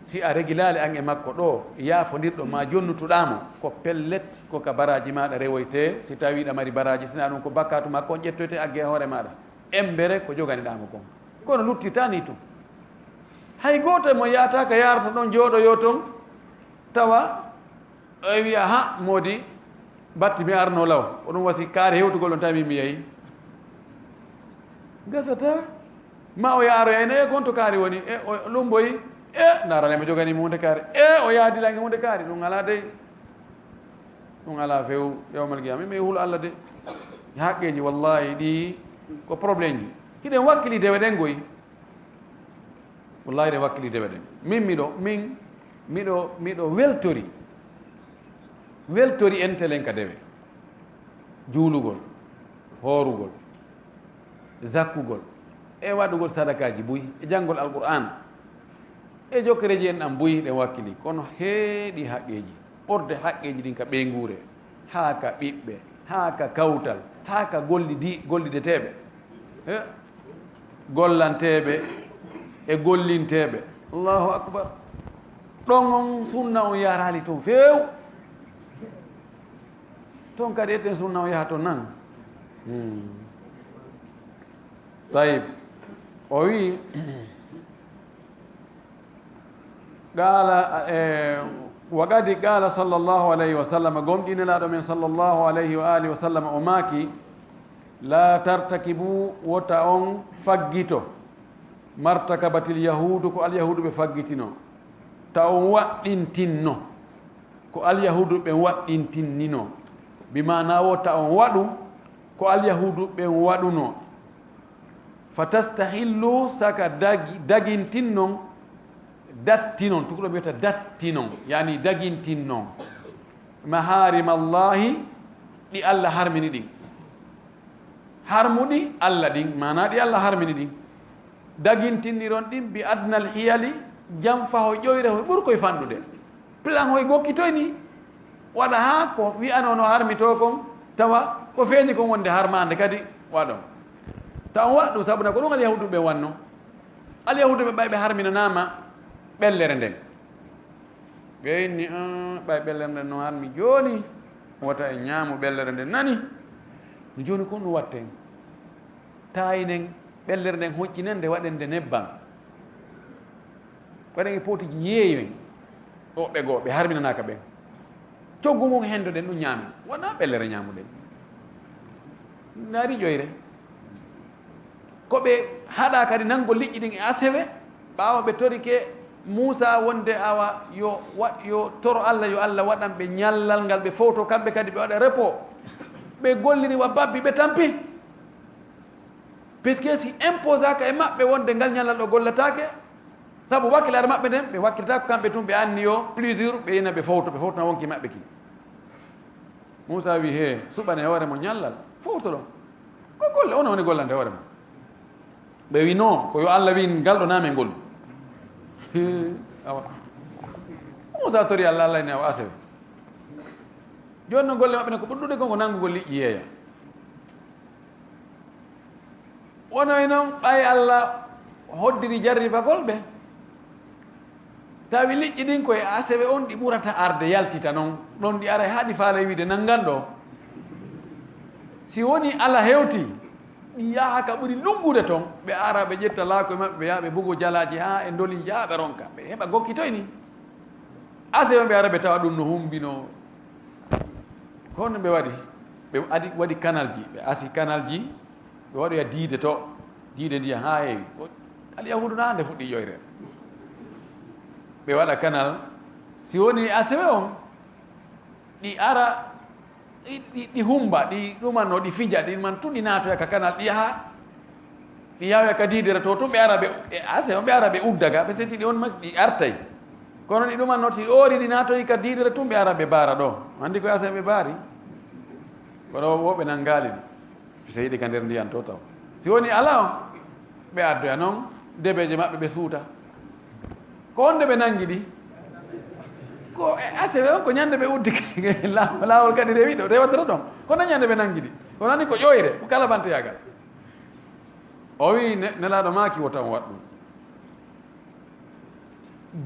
si a regilaali an e makko ɗo, yaafondirɗo ma jonnutuɗaa mo, ko pellet, ko ka baraaji maaɗa rewoytee, si tawii ɗa mari baraaji, si na ɗum ko bakkaatu makko on ƴettoytee agge e hoore maaɗa. Embere ko joganiɗaa mo kon. Kono luttirtaa nii tun. Hay gooto e mon yahataa ka yaarata ɗon jooɗoyoo ton, tawa o wi'a, "Ha, moodi, batti mi arno law." Ko ɗum wasi kaari hewtugol on tawi mi yehi. Gasata, ma o yaaroyayno e kon to kaari woni, e o lumboyi, e ndaarane mo jogani mo hunde kaari, e o yaadilange hunde kaari, ɗum alaa dey. Ɗum alaa few yawmal qiyama. Mi hul Allah de. Haqqeeji wallahi ɗi ko problème ji. Hiɗen wakkili dewe ɗen goyi. Wallahi ɗen wakkili dewe ɗen. Min miɗo, min miɗo, miɗo weltori. Weltori entelen ka dewe. Juulugol, hoorugol, zakkugol, e waɗugol sadakaaji buy, e janngol Alqur'aan, e jokkereeji en ɗan buy ɗen wakkili. Kono heeɗi haqqeeji, ɓorde haqqeeji ɗin ka ɓeynguure, haa ka ɓiɓɓe, haa ka kawtal, haa ka gollidi-, gollideteeɓe. He? Gollanteeɓe e gollinteeɓe. Allahu akbar. Ɗon on sunna on yaraali ton few. Ton kadi etten sunna on yaha ton nan. Hmm. Tayib. O wi, qala, eh, wa qad qala sallallahu alayhi wa sallam, gomɗinelaaɗo men sallallahu alayhi wa alihi wa sallam, o maaki, "La tartakibu, wota on faggito, martakabatil yahudu, ko alyahudu ɓe faggitino, ta on waɗɗintinno, ko alyahudu ɓe waɗɗintinnino, bi maana wota on waɗu, ko alyahudu ɓen waɗuno." Fa tastahillu, saka dagi-, dagintinnon, dattinon, tukuɗo mbiyata dattinon, yani dagintinnon. Maharimallahi, ɗi Allah harmini ɗin. Harmuɗi Allah ɗin, maana ɗi Allah harmini ɗin. Dagintinniron ɗin bi adnal hiyali, jam faho ƴoyre hoy ɓurkoy fanɗude. Plan hoy gokkitoy ni, waɗa haa ko wi'ano no harmitoo kon, tawa Ko feeñi kon wonde harmaande kadi waɗon. Taw on waɗ ɗum sabu na ko ɗum Alyahuuduɓe wanno. Alyahuuduɓe ɓay ɓe harminanaama ɓellere nden. Ɓe inni, "Ah, ɓay ɓellere nden no harmi jooni, wota en ñaamu ɓellere nden nani. No jooni kon no watten. Taayinen ɓellere nden, hoccinen nde, waɗen nde nebban." Waɗen e pootiji yeeyen. Woɓɓe goo, ɓe harminanaaka ɓen. Coggu ngun hendo ɗen ɗum ñaamen. Wonaa ɓellere ñaamuɗen. Naari ƴoyre. Ko ɓe haɗa kadi nangol liƴƴi ɗin e asewe, ɓaawo ɓe torike Muusaa wonde awa yo wa-, yo toro Alla, yo Alla waɗan ɓe ñallal ngal ɓe fowto kamɓe kadi ɓe waɗa repos. Ɓe golliri wa babbi ɓe tampi. Puisque si imposaaka e maɓɓe wonde ngal ñallal ɗo gollataake, sabu wakkilare maɓɓe nden, ɓe wakkiltaako kamɓe tun, ɓe anni yo plusieurs, ɓe ina ɓe fowto, ɓe fowtana wonki maɓɓe ki. Muusaa wi, "He, suɓane hoore mo ñallal, fowtoɗon. Ko golle, onon woni gollande hoore mon." Ɓe wi, "Non, ko yo Alla wi ngal ɗo na men gollu." He, awa. Muusaa tori Alla, Alla inni awa asewe. Jooni non golle maɓɓe nden ko ɓurɗude kon ko nangugol liƴƴi yeeya. Wonoy non ɓay Alla hoddiri jarribagol ɓe. Tawi liƴƴi ɗin ko e asewe on ɗi ɓurata arde yaltita non. Ɗon ɗi aray haa ɗi faalay wiide nanngan ɗo. Si woni Alla hewti, ɗi yaha ka ɓuri lunngude ton, ɓe ara ɓe ƴetta laakoy maɓɓe, ɓe yaha ɓe bugo jalaaji haa e ndoli njaha ɓe ronka. Ɓe heɓa gokkitoy ni. Asewe on ɓe ara ɓe tawa ɗum no humbino. Ko honno ɓe waɗi? Ɓe adi, waɗi kanalji, ɓe asi kanalji, ɓe waɗoya diide to, diide ndiyam haa heewi. Ko Alyahuudu na hannde fuɗɗi ƴoyre. Ɓe waɗa kanal, si woni asewe on, ɗi ara, ɗi, ɗi, ɗi humba, ɗi ɗumanno, ɗi fija, ɗi man tun ɗi naatoya ka kanal, ɗi yaha, ɗi yahoya ka diidere to, tun ɓe ara ɓe, e asewe on ɓe ara ɓe udda ga, ɓe sesi ɗi on ma, ɗi artay. Kono ɗi ɗumanno, si ɗoori ɗi naatoyi ka diidere tun ɓe ara ɓe baara ɗo. Anndi ko asewe ɓe baari? Kono wo ɓe nangaali ɗi. Sey ɗi ka nder ndiyan to taw. Si woni alaa on, ɓe addoya non debeeje maɓɓe ɓe suuta. Ko honde ɓe nangi ɗi? Ko e asewe on, ko ñande ɓe uddi laa-, laawol kadi rewi ɗo, rewata ɗon. Ko na ñande ɓe nangi ɗi? Ko nani ko ƴoyre, ko kalabantoyaagal. O wi ne-, Nelaaɗo maaki wota on waɗ ɗum.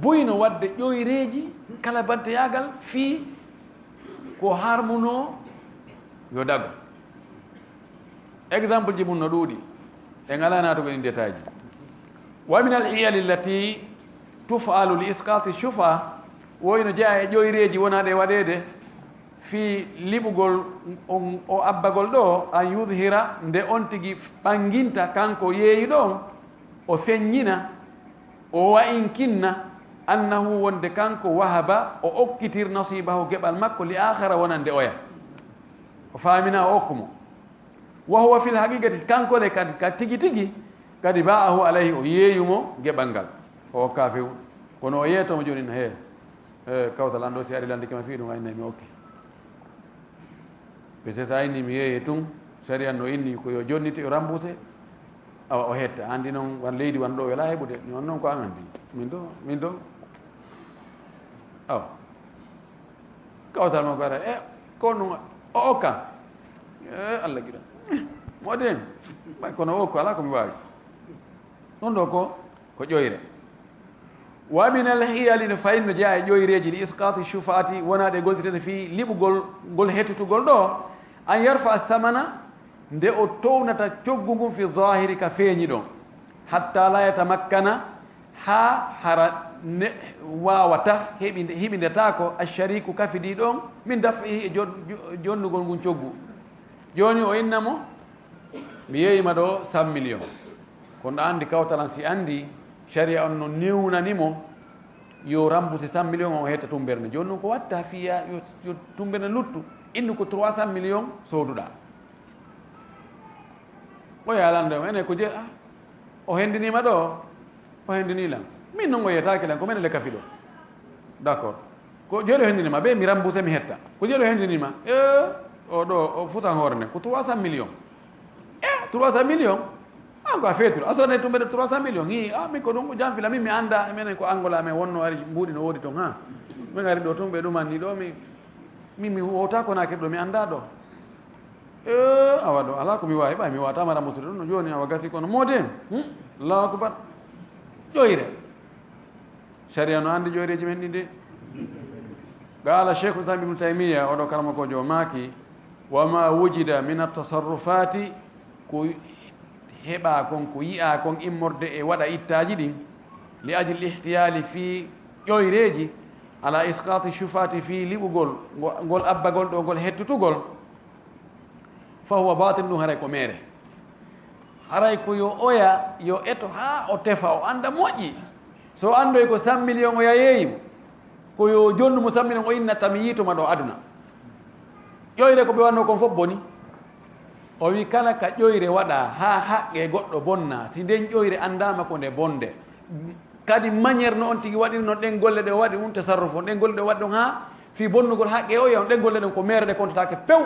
Buyno waɗde ƴoyreeji kalabanteyaagal fii ko harmunoo yo dago. Exemple ji mum no ɗuuɗi, en alaa naatugol e détail ji. Wa min al hiyali allati tuf'alu li isqati shufa, woyno jeyaa e ƴoyreeji wonaaɗe waɗeede fii liɓugol on, o abbagol ɗo, an yudhira, nde on tigi ɓanginta kanko yeeyuɗo on, o feññina, o wa'inkinna, annahu, wonde kanko, wahaba, o okkitir, nasibahu, geɓal makko, li akhara, wonande oya. O faamina o okku mo. Wa huwa fil haqiqati, kanko le kadi, ka tigi tigi, kadi ba'ahu alayhi, o yeeyu mo geɓal ngal. O okka few. Kono o yeeto mo jooni, he, he, kawtal an ɗo, si ari landike ma fii ɗum, a innay mi okke. Parce que so a inni mi yeeye tun, sariya no inni ko yo jonnite, yo remboursé, awa o hetta. Anndi noon, wan leydi wan ɗo welaa heɓude, mi on noon ko an anndi. Min ɗo, min ɗo. Awa. Kawtal makko ara, e, ko ɗum, o okka. E, Allah gila. Mo de, ɓay kono o okko, alaa ko mi waawi. Ɗum ɗo ko, ko ƴoyre. Wa min al hiyali, no fayin no jeyaa e ƴoyreeji, li isqati shufaati, wonaa ɗe goltirtee fii liɓugol ngol hettutugol ɗo, an yarfa thamana, nde o townata coggu ngun fi zahiri ka feeñi ɗon, hatta la yatamakkana, haa hara ne waawata heɓinde, hiɓindetaako ashariku kafidiiɗo on min daf'ihi e jon-, jo-, jonnugol ngun coggu. Jooni o inna mo, mi yeeyima ɗo cent millions. Kono ɗa anndi kawtalan si anndi, sharia on no newnani mo yo remboursé cent millions on, o hetta tumbere nde. Jooni noon ko watta fiya yo, yo tumbere nde luttu, innu ko trois cent millions sooduɗa. O yaalande mo, ene ko je-, ah, o hendinima ɗo, o hendini lan. Min noon o yetaaki lan, ko menen le kafi ɗo. D'accord. Ko jeeɗo hendinima, be mi remboursé mi hetta. Ko jeeɗo hendinima, e, o ɗo, o fusan hoore nden, ko trois cent millions. E, trois cent millions? An ko a feetuɗo, a sodnay tumbe ɗo trois cent millions. Hi, a, min ko ɗum ko janfila, min mi annda, menen ko Angola men wonno, ari mbuuɗi no woodi ton, ha. Min ari ɗo tun ɓe ɗumanni ɗo, mi, min mi wowta ko naakiri ɗo, mi annda ɗo. Eh, awa ɗo, alaa ko mi waawi, ɓay mi waawata mara motude ɗum no jooni, awa gasi kono moode. Hmm? Allahu akbar. Ƴoyre. Sariya no anndi ƴoyreeji men ɗin de. Qaala Cheikhul Islam Ibnu Taymiyya, oɗo karamokoojo o maaki, "Wa ma wujida min at-tasarrufaati", ko heɓaa kon, ko yi'aa kon immorde e waɗa ittaaji ɗin, li ajli ihtiyaali fii ƴoyreeji, ala isqaati shufaati fii liɓugol, ngo-, ngol abbagol ɗo, ngol hettutugol, fa huwa baatil, ɗum haray ko meere. Haray ko yo oya, yo eto haa o tefa, o annda moƴƴi. So o anndoy ko cent millions o yayeyi mo, ko yo jonnu mo cent millions o inna tami yiitoma ɗo aduna. Ƴoyre ko ɓe wanno kon fof boni. O wi kala ka ƴoyre waɗa haa haqqe goɗɗo bonna, si nden ƴoyre anndaama ko nde bonde. Kadi manière no on tigi waɗiri non ɗen golle ɗe o waɗi, un tasarruf on, ɗen golle ɗe o waɗi ɗon haa fii bonnugol haqqe o, on ɗen golle ɗen ko meere ɗe kontataake few.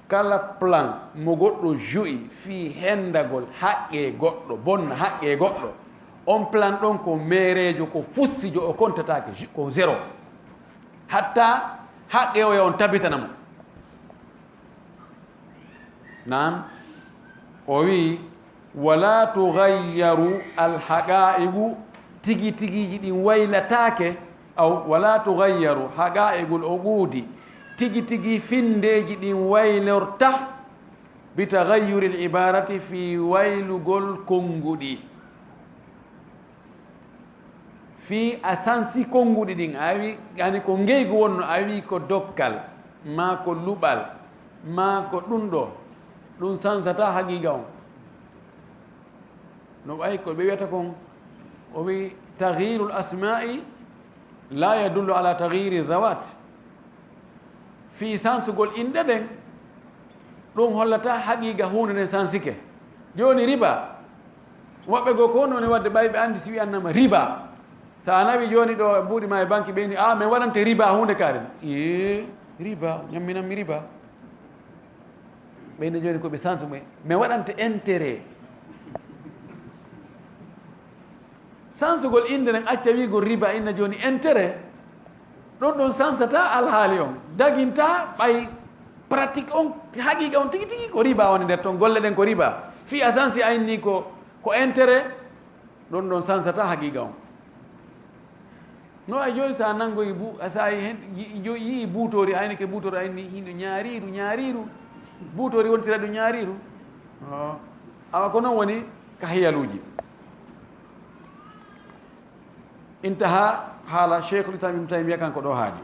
Kala plan mo goɗɗo joui fii hendagol haqqe goɗɗo, bonna haqqe goɗɗo, on plan ɗon ko meereejo, ko fussijo, o kontataake, ju-, ko zéro. Hatta haqqe o ya on tabitana mo. Naam, o wi, "Wala tughayyaru al-haqa'iqu", tigi tigiiji ɗin waylataake, aw, "Wala tughayyaru haqa'iqul uqudi", tigi tigi finndeeji ɗin waylorta, "bi taghayyuril ibarati", fii waylugol konnguɗi. Fii a sansi konnguɗi ɗin, a wi, yani ko ngeygu wonno, a wi ko dokkal, maa ko luɓal, maa ko ɗum ɗo, ɗum sansataa haqiiqa on. No ɓay ko ɓe wiyata kon, o wi, "Taghyirul asma'i la yadullu ala taghyiri dhawat." Fii sansugol inɗe ɗen, ɗum hollata haqiiqa huunde nden sansike. Jooni riba, woɓɓe goo ko honno woni waɗde ɓay ɓe anndi si wi annama riba. So a nawi jooni ɗo mbuuɗi ma e banki ɓe inni, "A, min waɗante riba huunde kaari." Ee, riba, ñamminanmi riba. Ɓe inni jooni ko ɓe sansu ɓe, "Min waɗante intérêt." Sansugol innde nden acca wi'ugol riba inna jooni intérêt, ɗum ɗum sansataa alhaali on, dagintaa ɓay pratique on, haqiiqa on tigi tigi ko riba woni nder ton, golle ɗen ko riba. Fii a sansi a inni ko, ko intérêt, ɗum ɗum sansataa haqiiqa on. No ay jooni sa nanngoyi bu-, sa yi hen, yi-, yi-, yi'i buutoori, a inni ke buutoori, a inni hino ñaariiru, ñaariiru. Buutoori wontira ɗum ñaariiru. Oh. Awa ko non woni ka hiyaluuji. Intaha haala Cheikhul Islam Ibn Taymiyya kanko ɗo haali.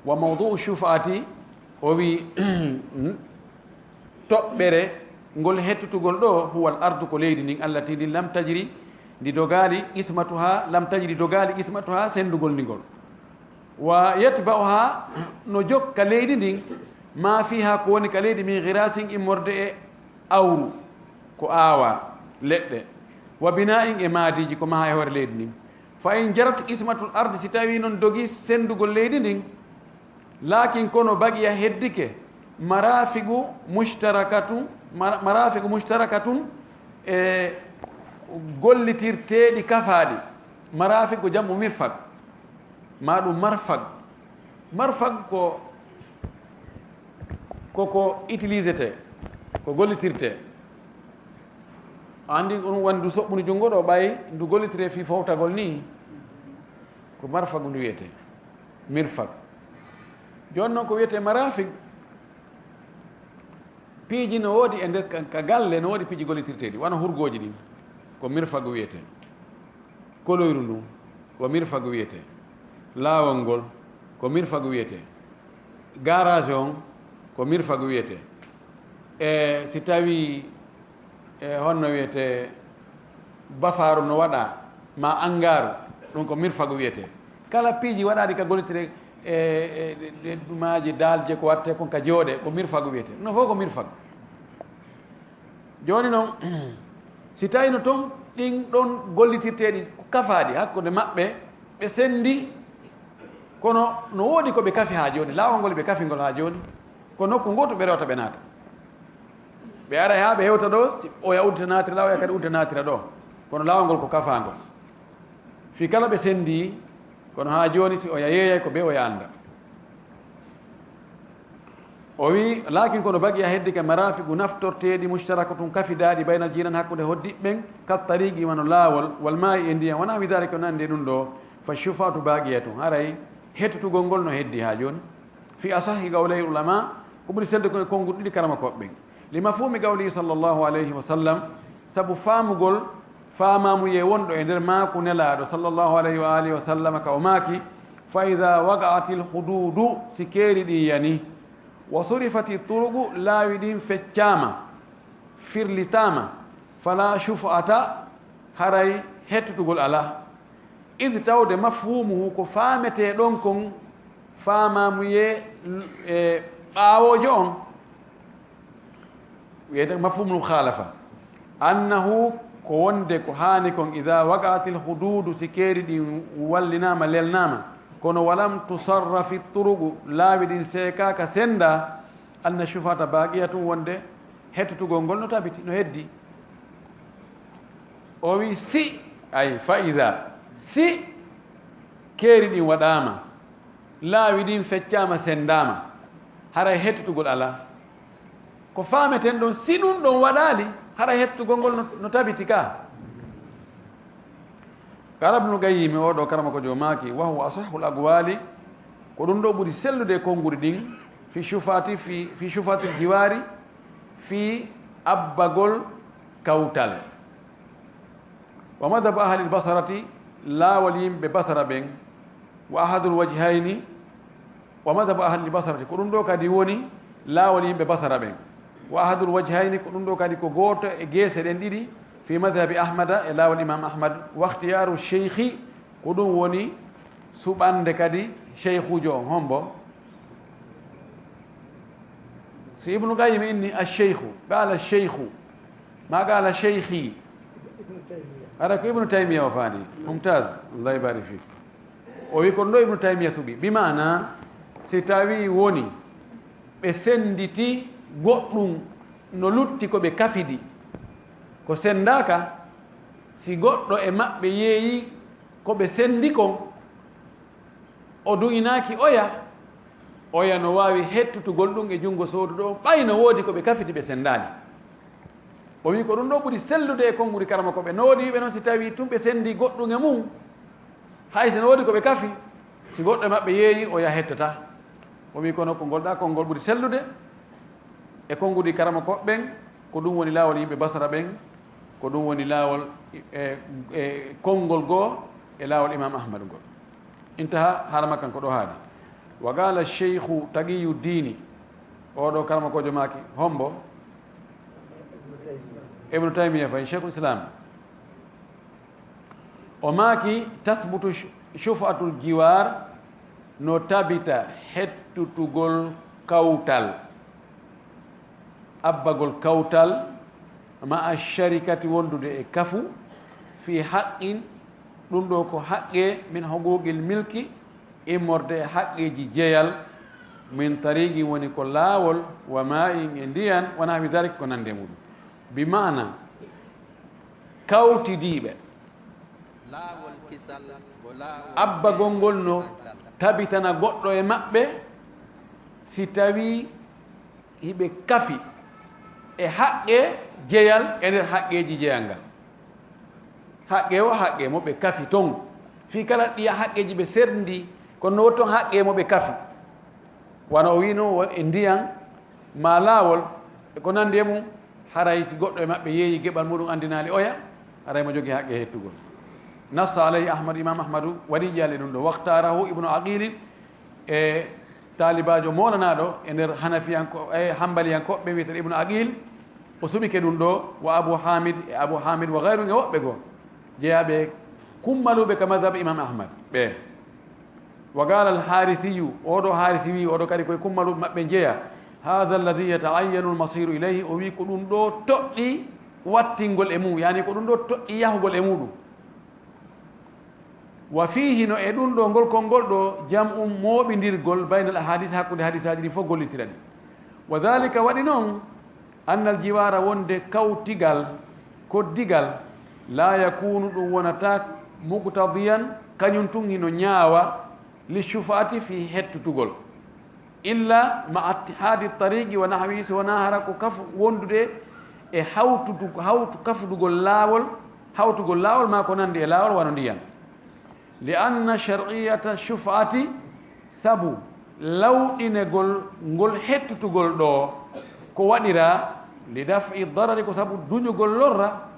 Wa mawdu'u shufaati, o wi, toɓɓere ngol hettutugol ɗo, huwal ardu, ko leydi ndin, allati ndin lam tajri, ndi dogaali, qismatuha, lam tajri, dogaali qismatuha, sendugol ndi ngol. Wa yatba'uha, no jokka leydi ndin, ma fiha, ko woni ka leydi, min ghirasin, immorde e awru, ko aawa, leɗɗe, wa bina'in, e maadiiji, ko maha e hoore leydi ndin. Fa in jarat qismatul ardi, si tawi non dogi sendugol leydi ndin, lakin kono baqiya heddike, marafiqu mushtarakatu, mara-, marafiqu mushtarakatun, e gollitirteeɗi kafaaɗi. Marafiqu jam'u mirfaq, ma ɗum marfaq. Marfaq ko, ko, ko utilisete, ko gollitirte. Anndi ɗum woni ndu soɓɓundu junngo ɗo ɓay, ndu gollitire fii fowtagol nii, ko marfaq ndu wiyete, mirfaq. Jooni noon ko wiyete marafiq, piiji no woodi e nder ka, ka galle no woodi piiji gollitirteeɗi, wano hurgooji ɗin, ko mirfaq wiyete. Koloyru ndun, ko mirfaq wiyete. Laawol ngol, ko mirfaq wiyete. Garage on, ko mirfaq wiyete. E si tawi, e honno wiyete, bafaaru no waɗa, ma angaaru, ɗum ko mirfaq wiyete. Kala piiji waɗaaɗi ka gollitire, e, e, ɗe, ɗe, maaji daalje ko watte kon ka jooɗe, ko mirfaq wiyete. Ɗum fof ko mirfaq. Jooni noon, si tawii no toon ɗin ɗoon gollitirteeɗi kafaaɗi hakkunde maɓɓe, ɓe senndi, kono no woodi ko ɓe kafi haa jooni, laawol ngol ɓe kafi ngol haa jooni, ko nokku ngootu ɓe rewta ɓe naata. Ɓe aray haa ɓe hewta ɗo, si oya udita naatira ɗo, oya kadi udita naatira ɗo, kono laawol ngol ko kafaangol. Fii kala ɓe senndi, kono haa jooni si oya yeeyay ko ɓe oya annda. O wi, lakin kono baqiya heddi ka marafiqu naftorteeɗi mushtarakatun kafidaaɗi baynal jinan hakkunde hoddiɓɓen, kat tariqi wano laawol, wal maa'i e ndiyam, wa nahwi dhalika ko nandi e ɗum ɗo, fa shufa'atu baqiyatun, haray hettutugol ngol no heddi haa jooni. Fi asahi qawlay ulama, ko ɓuri selde ko e konguɗi ɗiɗi karama koɓɓen. Li mafhumi qawlihi sallallahu alayhi wa sallam, sabu faamugol faamamuye wonɗo e nder maaku Nelaaɗo sallallahu alayhi wa alihi wa sallam ka o maaki, fa idha waqa'atil hududu, si keeri ɗin yani, wa surifati turuqu, laawi ɗin feccaama, firlitaama, fala shuf'ata, haray hettutugol alaa. Id tawde mafhumuhu ko faametee ɗon kon faamamuye e ɓaawoojo on, wiyete mafhumul mukhalafa, annahu ko wonde ko haani kon, idha waqa'atil hududu, si keeri ɗin wallinaama, lelnaama, kono walam tusarrafi turuqu, laawi ɗin seekaaka, senda, anna shufata baqiyatun, wonde hettutugol ngol no tabiti, no heddi. O wi si, ay, fa idha, si keeri ɗin waɗaama, laawi ɗin feccaama, sendaama, haray hettutugol alaa. Ko faameten ɗon, si ɗum ɗon waɗaali, haray hettutugol ngol no, no tabiti ka. Qala Ibnul Qayyim, oo ɗoo karamokoojo maaki, wa huwa asahhul aqwali, ko ɗum ɗoo ɓuri sellude e konnguɗi ɗin, fi shufati, fi, fi shufatil jiwari, fii abbagol kawtal. Wa madhabu ahlil basarati, laawol yimɓe Basara ɓen, wa ahadul wajhayni, wa madhabu ahlil basarati, ko ɗum ɗoo kadi woni laawol yimɓe Basara ɓen. Wa ahadul wajhayni, ko ɗum ɗoo kadi ko gooto e geese ɗen ɗiɗi, fi madhabi Ahmada, e laawol Imam Ahmad, wa ikhtiyaaru sheykhi, ko ɗum woni suɓande kadi sheykhuujo on, hombo? Si Ibnu Qayyim inni ash-sheykhu, qala ash-sheykhu, ma qala sheykhi. Hara ko Ibnu Taymiya o faandi. Mumtaz, Allah yubarik fik. O wi ko ɗo Ibnu Taymiya suɓi. Bi maana, si tawi woni ɓe senditi goɗɗum no lutti ko ɓe kafidi, ko sendaaka, si goɗɗo e maɓɓe yeeyi ko ɓe sendi kon, o duŋinaaki oya, oya no waawi hettutugol ɗum e junngo sooduɗo on, ɓay no woodi ko ɓe kafidi ɓe sendaali. O wi ko ɗum ɗo ɓuri sellude e konnguɗi karamokooɓe. No woodi wiɓe noon, si tawi tun ɓe sendi goɗɗum e mum, hay si no woodi ko ɓe kafi, si goɗɗo e maɓɓe yeeyi, oya hettata. O wi kono konngol ɗa, konngol ɓuri sellude e konnguɗi karamokooɓe ɓen, ko ɗum woni laawol yimɓe Basra ɓen, ko ɗum woni laawol, e, e konngol goo e laawol Imam Ahmad ngol. Intaha, harama kan ko ɗo haali. Wa qala Sheykhu Taqiyuddini, oo ɗo karamokoojo maaki, hombo? Ibnu Taymiya, fayi Sheikhul Islam. O maaki, tathbutu sh-, shuf'atul jiwar, no tabita hettutugol kawtal, abbagol kawtal, ma'a sharikati, wondude e kafu, fi haqqin, ɗum ɗo ko haqqe, min huquqil milki, immorde e haqqeeji jeyal, min tariqin, woni ko laawol, wa ma'in, e ndiyan, wa nahwi dhalik, ko nande muɗum. Bi maana, kawtidiiɓe, laawol kisal, ko laawol abbagol ngol no tabitana goɗɗo e maɓɓe, si tawi hiɓe kafi e haqqe jeyal e nder haqqeeji jeyal ngal. Haqqe o haqqe mo ɓe kafi ton. Fii kala ɗiya haqqeeji ɓe serndi, kono no woni ton haqqe mo ɓe kafi. Wano o wiino, won e ndiyan, maa laawol, e ko nandi e mum, haray si goɗɗo e maɓɓe yeeyi geɓal muɗum andinaali oya, haray mo jogii haqqe hettugol. Nassa alayhi Ahmadu, Imam Ahmadu waɗi ƴalle ɗum ɗo. Waxtaarahu Ibnu Aqilin, e taalibaajo moolanaaɗo e nder Hanafiyanko-, e Hambaliyankooɓe wiyeteeɗo Ibnu Aqil, o suɓike ɗum ɗo, wa Abu Hamid, e Abu Hamid wa gayru, e woɓɓe goo, jeyaaɓe kummaluuɓe ka madhab Imam Ahmad, ɓe. Wa qala al-Harisiyu, oɗo Harisi wi, oɗo kadi koye kummaluuɓe maɓɓe jeya, hadha alladhi yata'ayyanu al-masiru ilayhi, o wi ko ɗum ɗo toɗɗi wattingol e mum, yani ko ɗum ɗo toɗɗi yahugol e muɗum. Wa fihi, no e ɗum ɗo ngol konngol ɗo, jam'un, mooɓindirgol, baynal ahadith, hakkunde hadisaaji ɗin fof gollitira ɗi. Wa dhalika, waɗi noon, annal jiwaara, wonde kawtigal, koddigal, laa yakuunu, ɗum wonataa, muqtadiyan, kañum tun hino ñaawa, li shufaati, fii hettutugol. Illa ma ittihadi tariqi wa nahwi, si wonaa hara ko kafu wondude e hawtudu-, hawtu kafudugol laawol, hawtugol laawol maa ko nanndi e laawol wano ndiyan. Li anna shar'iyata shuf'ati, sabu lawɗinegol ngol hettutugol ɗoo, ko waɗiraa li daf'i darari, ko sabu duñugol lorra.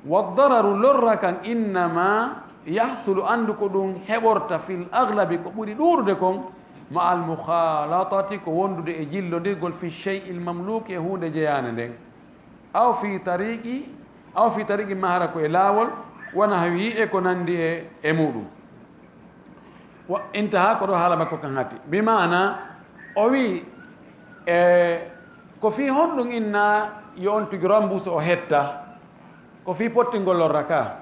Wa dararu, lorra kan, innama yahsulu, anndu ko ɗum heɓorta, fil aglabi, ko ɓuri ɗuuɗude kon, ma al mukhalatati, ko wondude e jillondirgol, fi shay'il mamluki, e huunde jeyaande nden, aw fi tariqi, aw fi tariqi, maa hara ko e laawol, wa nahwihi, e ko nanndi e, e muɗum. Wa intaha, ko ɗo haala makko kan hatti. Bi maana, o wi, e, ko fii honɗum inna yo on tigi rambuusa o hetta? Ko fii pottingol lorra ka.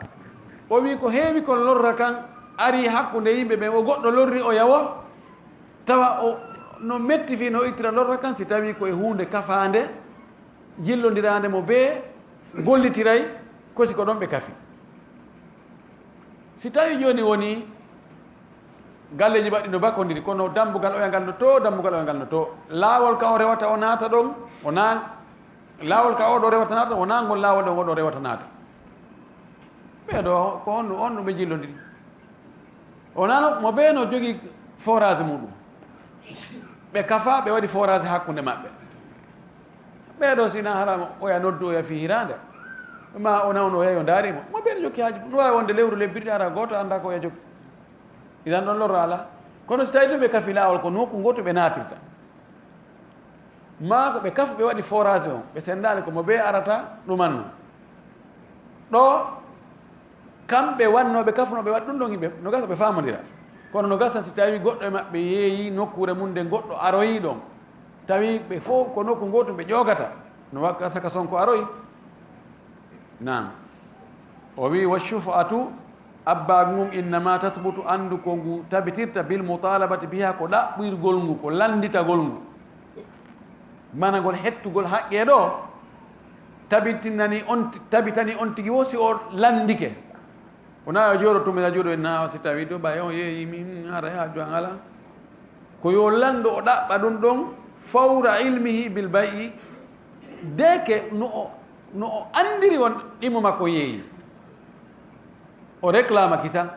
O wi ko heewi kon lorra kan ari hakkunde yimɓe ɓen, o goɗɗo lorri o yawo, tawa o no metti fii no ittira lorra kan, si tawi ko e huunde kafaande, jillondiraande mo bee gollitiray, ko si ko ɗon ɓe kafi. Si tawi jooni woni galleeji baɗɗi no bakondiri, kono dambugal oya ngal no to, dambugal oya ngal no to. Laawol ka o rewata o naata ɗon, o naan-, laawol ka oɗo rewata naata, o naangol laawol ɗon oɗo rewata naata. Ɓee ɗoo, ko on, on ɗum ɓe jillondiri. O nano, mo bee no jogii forage muɗum. Ɓe kafa, ɓe waɗi forage hakkunde maɓɓe. Ɓee ɗoo si na harama, oya noddu, oya fii hiraande. Ma o nawno, oya yo ndaari mo. Mo bee no jokki haaju. No waawi wonde lewru lebbirɗi hara gooto annda ko oya jokki. Idan ɗon lorra alaa. Kono si tawi ɗum ɓe kafi laawol ko nokku gooto ɓe naatirta. Maa ko ɓe kafu ɓe waɗi forage on, ɓe senndaani ko mo bee arata ɗumanno. Ɗo kamɓe wannooɓe kafunooɓe waɗi ɗum ɗon yimɓe, no gasa ɓe faamondira. Kono no gasa si tawi goɗɗo e maɓɓe yeeyi nokkuure mum nde goɗɗo aroyi ɗon, tawi ɓe fof ko nokku gootum ɓe ƴoogata, no wakka saka Sonko aroyi. Naam. O wi, "Wa shuf'atu, abbaagu ngun, innama tasbutu, anndu ko ngu tabitirta, bil mutalabati biha, ko ɗaɓɓirgol ngu, ko lannditagol ngu." Managol hettugol haqqee ɗo, tabitinani on, tabitani on tigi wo si o lanndike. Wonaa yo jooɗo tumira juuɗo en, na si tawi to ɓay on yeeyi min, hara haaju an alaa. Ko yo lanndo o ɗaɓɓa ɗum ɗon fawra ilmihi bil bay'i, deke no o, no o anndiri on ɗimo makko yeeyi. O réclama kisa.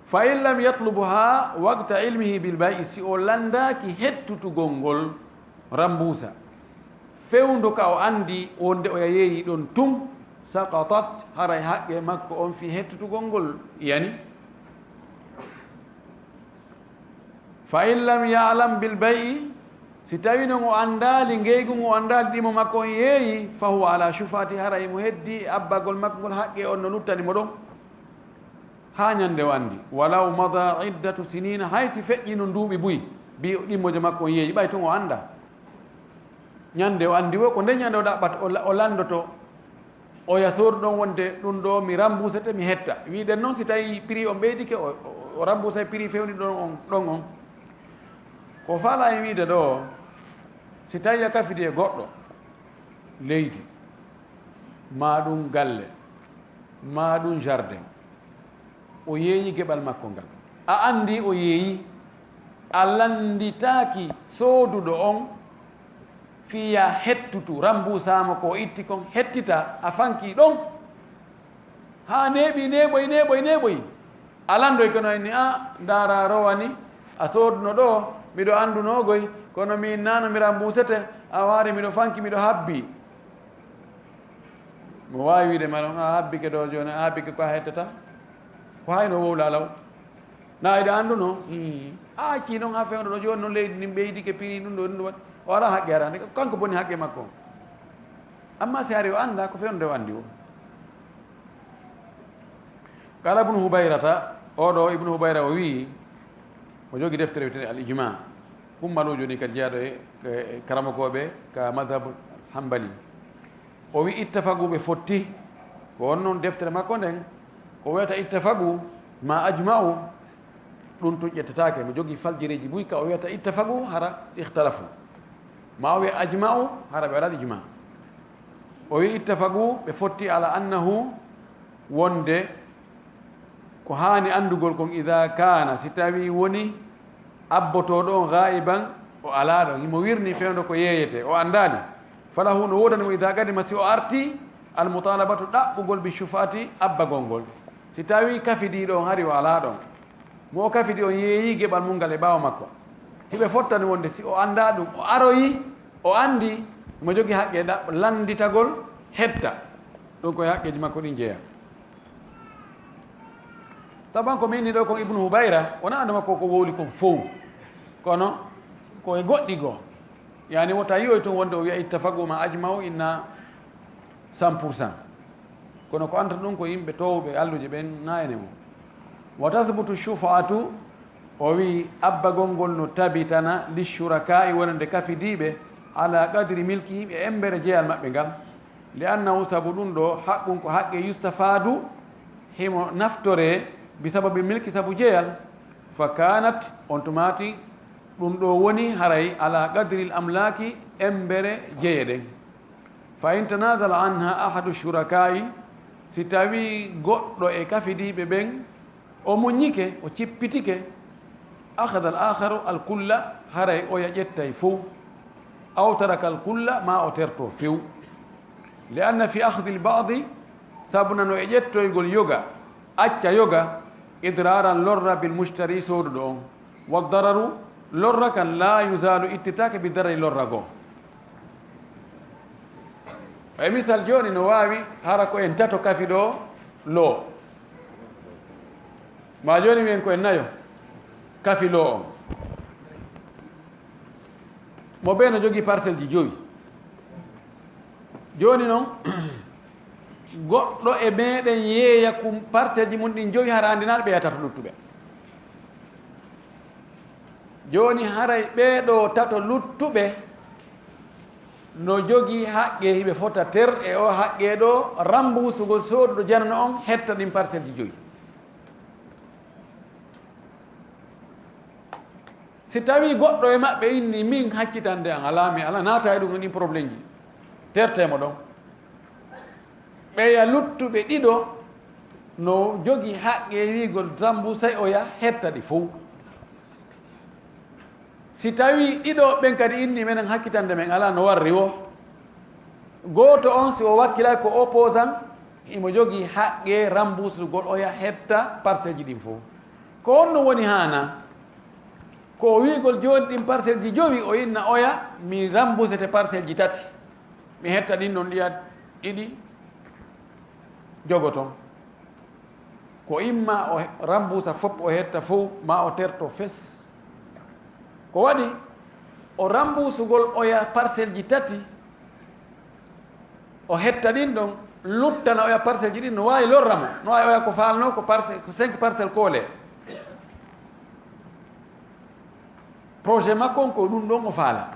Fa in lam yatlubuha waqta ilmihi bil bay'i, si o lanndaaki hettutugol ngol rambuusa, fewndo ka o anndi wonde oya yeeyi ɗon tun, saqatat, haray haqqe makko on fii hettutugol ngol yani. Fa in lam ya'lam bil bay'i, si tawi non o anndaali ngeygu ngu, o anndaali ɗimo makko on yeeyi, fa huwa ala shufati, haray mo heddi abbagol makko ngol haqqe on no luttani mo ɗon. Haa ñande o anndi, walaw mada iddatu sinina, hay si feƴƴino duuɓi buy, bi ɗimmojo makko on yeeyi, ɓay tun o annda. Ñande o anndi wo, ko nde ñande o ɗaɓɓata, o la-, o lanndoto, oya soodu ɗon wonde ɗum ɗo mi remboursete, mi hetta. Wiɗen noon, si tawi prix on ɓeydike, o, o, o rembourse prix fewni ɗon on, ɗon on. Ko faala en wiide ɗo, si tawi a kafidi e goɗɗo, leydi, maa ɗum galle, maa ɗum jardin, o yeeyi geɓal makko ngal. A anndi o yeeyi, a lannditaaki sooduɗo on fii ya hettutu, remboursement ko o itti kon, hettita, a fanki ɗon. Haa neeɓi, neeɓoy, neeɓoy, neeɓoy. A lanndoy kono inni, a ndaara rowani, a sooduno ɗo, miɗo anndunoo goy, kono miin naano mi remboursete, a waari miɗo fanki, miɗo habbi. Mo waawi wiide ma ɗon, a habbike ɗo jooni, a habbike ko a hettata? Ko hayno wowla law. Na iɗa annduno? Hii. A accii noon haa fewndo ɗo jooni noon leydi ndin ɓeydike prix ɗum ɗo, ɗum ɗo waɗi. O alaa haqqe haraande, kanko boni haqqe makko. Amma si ari o annda ko fewndo o anndi o. Qala Ibnu Hubayrata, oo ɗo Ibnu Hubayra o wi'i, o jogi deftere wiyetee Al Ijma. Kummaluujo ni kadi jeyaaɗo e, e karamokooɓe ka madhab Hanbali. O wi'i, "Ittafaqu", ɓe fotti. Ko on noon deftere makko nden, ko wiyata ittafaqu, ma ajma'u, ɗum tun ƴettataake. Mo jogi faljireeji buy ka o wiyata ittafaqu, hara ikhtalafu. Ma o wi'a ajma'u, hara ɓe waɗaali ijma. O wi'i, "Ittafaqu", ɓe fotti, "ala annahu", wonde ko haani anndugol kon, "idha kana", si tawi woni, Abbotooɗo on gaa'iban, o alaa ɗon, himo wirnii fewndo ko yeeyetee, o anndaali. Falahu, no woodani mo, idaa qadima, si o artii, al-mutalabatu, ɗaɓɓugol, bi shufaati, abbagol ngol. Si tawii kafidiiɗo on hari o alaa ɗon, mo o kafidi on yeeyii geɓal mun ngal e ɓaawo makko, hiɓe fottani wonde si o anndaa ɗum, o aroyi, o anndi, himo jogii haqqe ɗaɓ-, lannditagol, hetta. Ɗum ko e haqqeeji makko ɗin jeyaa. Taban ko mi inni ɗoo kon Ibnu Hubayra, wonaa anndu makko ko wowli kon fow, kono ko e goɗɗi goo. Yani wota yi'oy tun wonde o wi'a ittafaqu ma ajma'u inna cent pour cent. Kono ko anta ɗum ko yimɓe toowɓe alluuje ɓen na ene mo. Wa tasbutu shufa'atu, o wi'i abbagol ngol no tabitana li shurakaa'i wonande kafidiiɓe ala qadri milkihim e embere jeyal maɓɓe ngal. Li annahu, sabu ɗum ɗoo, haqqun ko haqqe, yustafaadu, himo naftoree, bi sababi milki, sabu jeyal, fa kaanat, on tumaati, ɗum ɗoo woni haray ala qadril amlaaki, embere jeye ɗen. Fa in tanazala anha ahadu shurakaa'i, si tawii goɗɗo e kafidiiɓe ɓen o muññike, o cippitike, akhadha al-akharu al-kulla, haray oya ƴettay fow, aw taraka al-kulla, ma o terto few. Li anna fi akhdhi al-ba'di, sabu nano e ƴettoygol yoga, acca yoga, idraran, lorra, bil mushtari, sooduɗo on. Wa dararu, lorra kan, la yuzalu, ittitaake, bi darari, lorra goo. E misal jooni no waawi hara ko en tato kafi ɗoo loo. Ma jooni wi'en ko en nayo kafi loo on. Mo bee no jogii parcelle ji jowi. Jooni non, goɗɗo e meɗen yeeya kum parcelle ji mun ɗin jowi hara anndi naa ɓe yatato luttuɓe. Jooni haray ɓee ɗoo tato luttuɓe no jogii haqqee, hiɓe fota ter e oo haqqee ɗoo, rambuusugol sooduɗo janano on hetta ɗin parcelle ji jowi. Si tawii goɗɗo e maɓɓe inni, "Min hakkitande an alaa, mi alaa, naata e ɗum, ɗin problème ji, tertee mo ɗon." Ɓeya luttuɓe ɗiɗo no jogii haqqee wi'ugol rambusay oya hetta ɗi fow. Si tawii ɗiɗo ɓen kadi inni, "Menen hakkitande men alaa, no warri woo," gooto on, si o wakkilay ko opposant, himo jogii haqqee rambusugol oya hetta parcelle ji ɗin fow. Ko honno woni haanaa? Ko o wi'ugol jooni ɗin parcelle ji jowi, o inna oya, "Mi rambusete parcelle ji tati, mi hetta ɗin ɗon ɗiya ɗiɗi jogoton." Ko imma o he-, rambusa fop, o hetta fow, ma o terto fes. Ko waɗi o rambusugol oya parcelle ji tati, o hetta ɗin ɗon, luttana oya parcelle ji ɗin, no waawi lorra mo, no waawi oya ko faalnoo ko parcelle, ko cinq parcelle koole. Projet makko on ko ɗum ɗon o faala.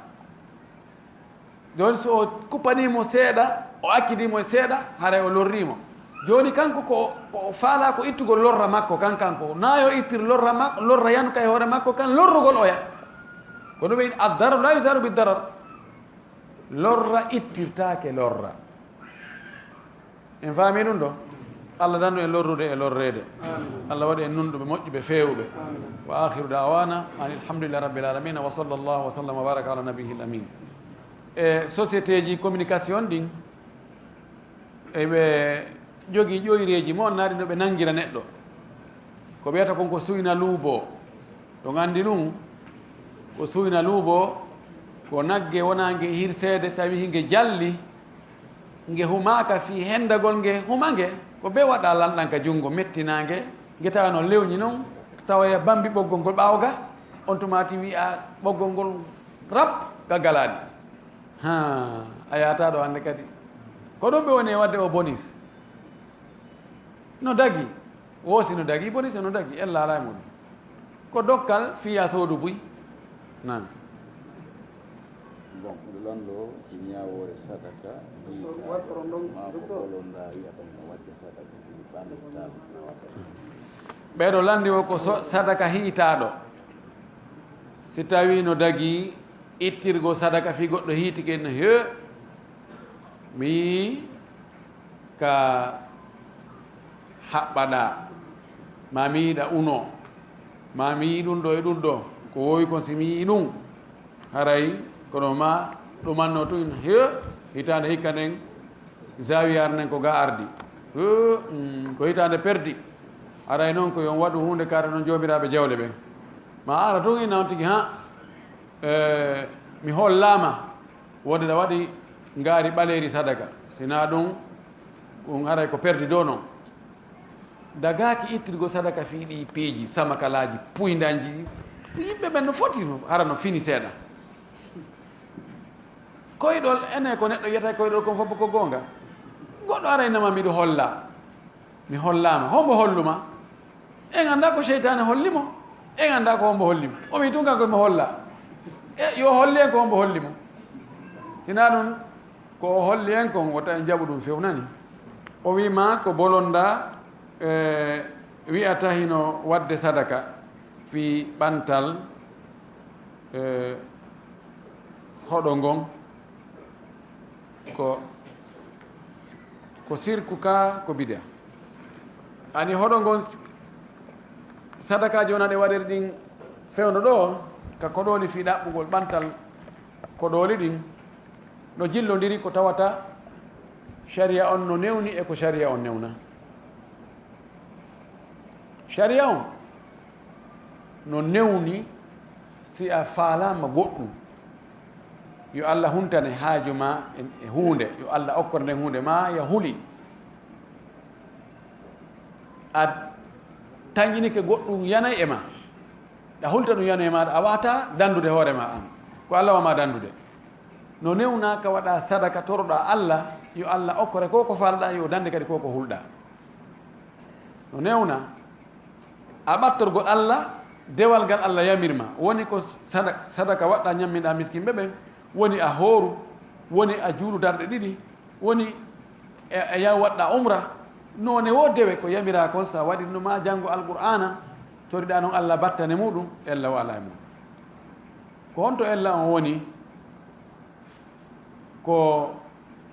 Jooni, so o kuppanii mo seeɗa, o accidi mo e seeɗa, haray o lorrii mo. Jooni, kanko ko, ko o faalaa ko ittugol lorra makko kan, kanko. Naa yo ittir lorra mak-, lorra yan kay hoore makko kan, lorrugol oya. Ko ɗum en, ad-darar la yuzalu bid-darar. Lorra ittirtaake lorra. En faami ɗum ɗo? Allah dandu en lorrude e lorreede. Amin. Allah waɗu en nunɗuɓe, moƴƴuɓe, feewuɓe. Amin. Wa akhiru da'wana anil hamdulillahi rabbil alamin. Wa sallallahu wa sallam wa baraka ala nabiyil amin. E société ji communication ɗin, eɓe jogii ƴoyreeji mo naari no ɓe nangira neɗɗo. Ko ɓe wiyata kon ko suyna luubo. Ɗon anndi ɗum, ko suyna luubo, ko nagge wonaa nge hirseede, tawi nge jalli, nge humaaka fii hendagol nge huma nge, ko bee waɗa lanɗan ka junngo, mettinaa nge, nge tawa no lewñi non, tawa ya bambi ɓoggol ngol ɓaawo ga, on tumaati wi'a ɓoggol ngol rap ka galaani. Haa, a yaata ɗo hannde kadi. Ko ɗum ɓe woni e waɗde o bonis. No dagi, woosi no dagi, bonis no dagi, en laalaa e muɗum. Ko dokkal fiya soodu buy. Nan. Bon, miɗo lanndo si ñaawoore sadaka, yiita, maa ko ɓolonɗaa wiyata hino waɗde sadaka, ɗum ɓandu tan. Ɓeeɗo lanndi o ko so-, sadaka hiytaaɗo. Si tawii no dagi ittirgo sadaka fii goɗɗo hiitike no, he, mi yii ka haɓɓaɗaa, maa mi yiɗa uno, maa mi yii ɗum ɗo e ɗum ɗo, Ko wowi kon, si mi yii ɗum, haray kono ma ɗumanno tun, he, hitaande hikka nden, zawiyar nden ko ga ardi. He, mm, ko hitaande perdi. Haray noon ko yo on waɗu huunde kaare noon joomiraaɓe jawle ɓen. Ma ara tun inna on tigi, ha, e, mi hollaama wonde ɗa waɗi ngaari ɓaleeri sadaka. Si naa ɗum, ɗum haray ko perdi do noon. Dagaaki ittirgol sadaka fii ɗii peeji, samakalaaji, puyndanji, yimɓe ɓen no foti, no, hara no fini seeɗa. Koyɗol, ene ko neɗɗo wiyata koyɗol kon fof ko goonga. Goɗɗo ara inna ma miɗo holla, mi hollaama. Hombo hollu ma? En anndaa ko seytaane holli mo, en anndaa ko hombo holli mo. O wii tun kanko mo holla. E, yo holli en ko hombo holli mo. Si naa ɗum, ko o holli en kon, wota en jaɓu ɗum few nani. O wii ma ko bolonda, e, wi'ata hino waɗde sadaka fii ɓantal, e, hoɗo ngon ko, ko sirku ka ko bidia. Ani hoɗo ngon sadakaaji wona ɗe waɗiri ɗin fewndo ɗo ka koɗooli fii ɗaɓɓugol ɓantal koɗooli ɗin no jillondiri ko tawata sharia on no newni e ko sharia on newna. Sharia on no newni si a faalaama goɗɗum, yo Alla huntane haaju ma e, e huunde, yo Alla okkor nden huunde ma ya huli. A tañinike goɗɗum yanay e ma. Ɗa hulta ɗum yanay ma, a wata dandude hoore ma an. Ko Alla wama dandude. No newna ka waɗa sadaka toroɗa Alla, yo Alla okkore ko ko falɗa, yo dande kadi ko ko hulɗa. No newna a ɓattorgol Alla, dewal ngal Alla yamir ma. Woni ko sada-, sadaka waɗɗa, ñamminɗa miskinɓe ɓen, woni a hooru, woni a juulu darɗe ɗiɗi, woni e, e yaw waɗɗa umra. Noone wo dewe ko yamira kon, sa waɗi no ma janngo Alqur'aana, toriɗa non Alla battane muɗum, ella o ala e muɗum. Ko honto ella on woni? Ko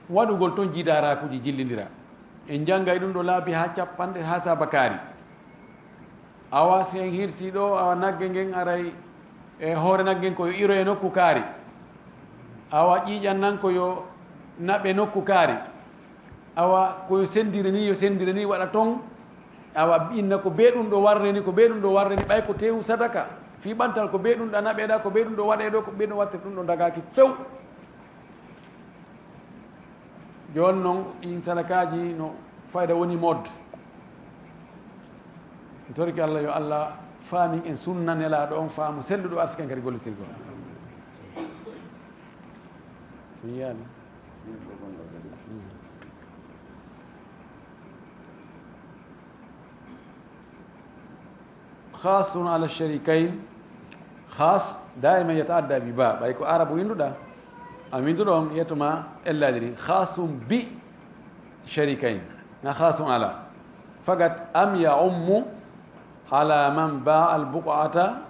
waɗugol ton jidaaraakuuji jillindira. En janngay ɗum ɗo laabi haa capanɗe haa saabakaari. Awa si en hirsi ɗo, awa nagge ngen aray e hoore nagge ngen ko yo iro e nokku kaari. Awa ƴiiƴan nan ko yo naɓe nokku kaari. Awa ko yo senndire ni, yo senndire ni waɗa ton. Awa inna ko be ɗum ɗo warre ni, ko be ɗum ɗo warre ni, ɓay ko tewu sadaka. Fii ɓantal ko be ɗum ɗa naɓeɗa, ko be ɗum ɗo waɗe ɗo, ko be ɗum watte ɗum ɗo dagaaki few. Jooni non, ɗin sadakaaji no fayda woni mod. Mi torike Alla, yo Alla faamin en sunna Nelaaɗo on faamu selluɗo, arsike en kadi gollitirgol. Mi yiyaani. Khasun ala sharikayn. Khas daiman yataadda bi ba. Ɓay ko arabu winduɗa, a winduɗo on, yettuma ellaaji ɗin. Khasun bi sharikayn. Na khasun ala. Fakat am ya ummu ala man baa al buqata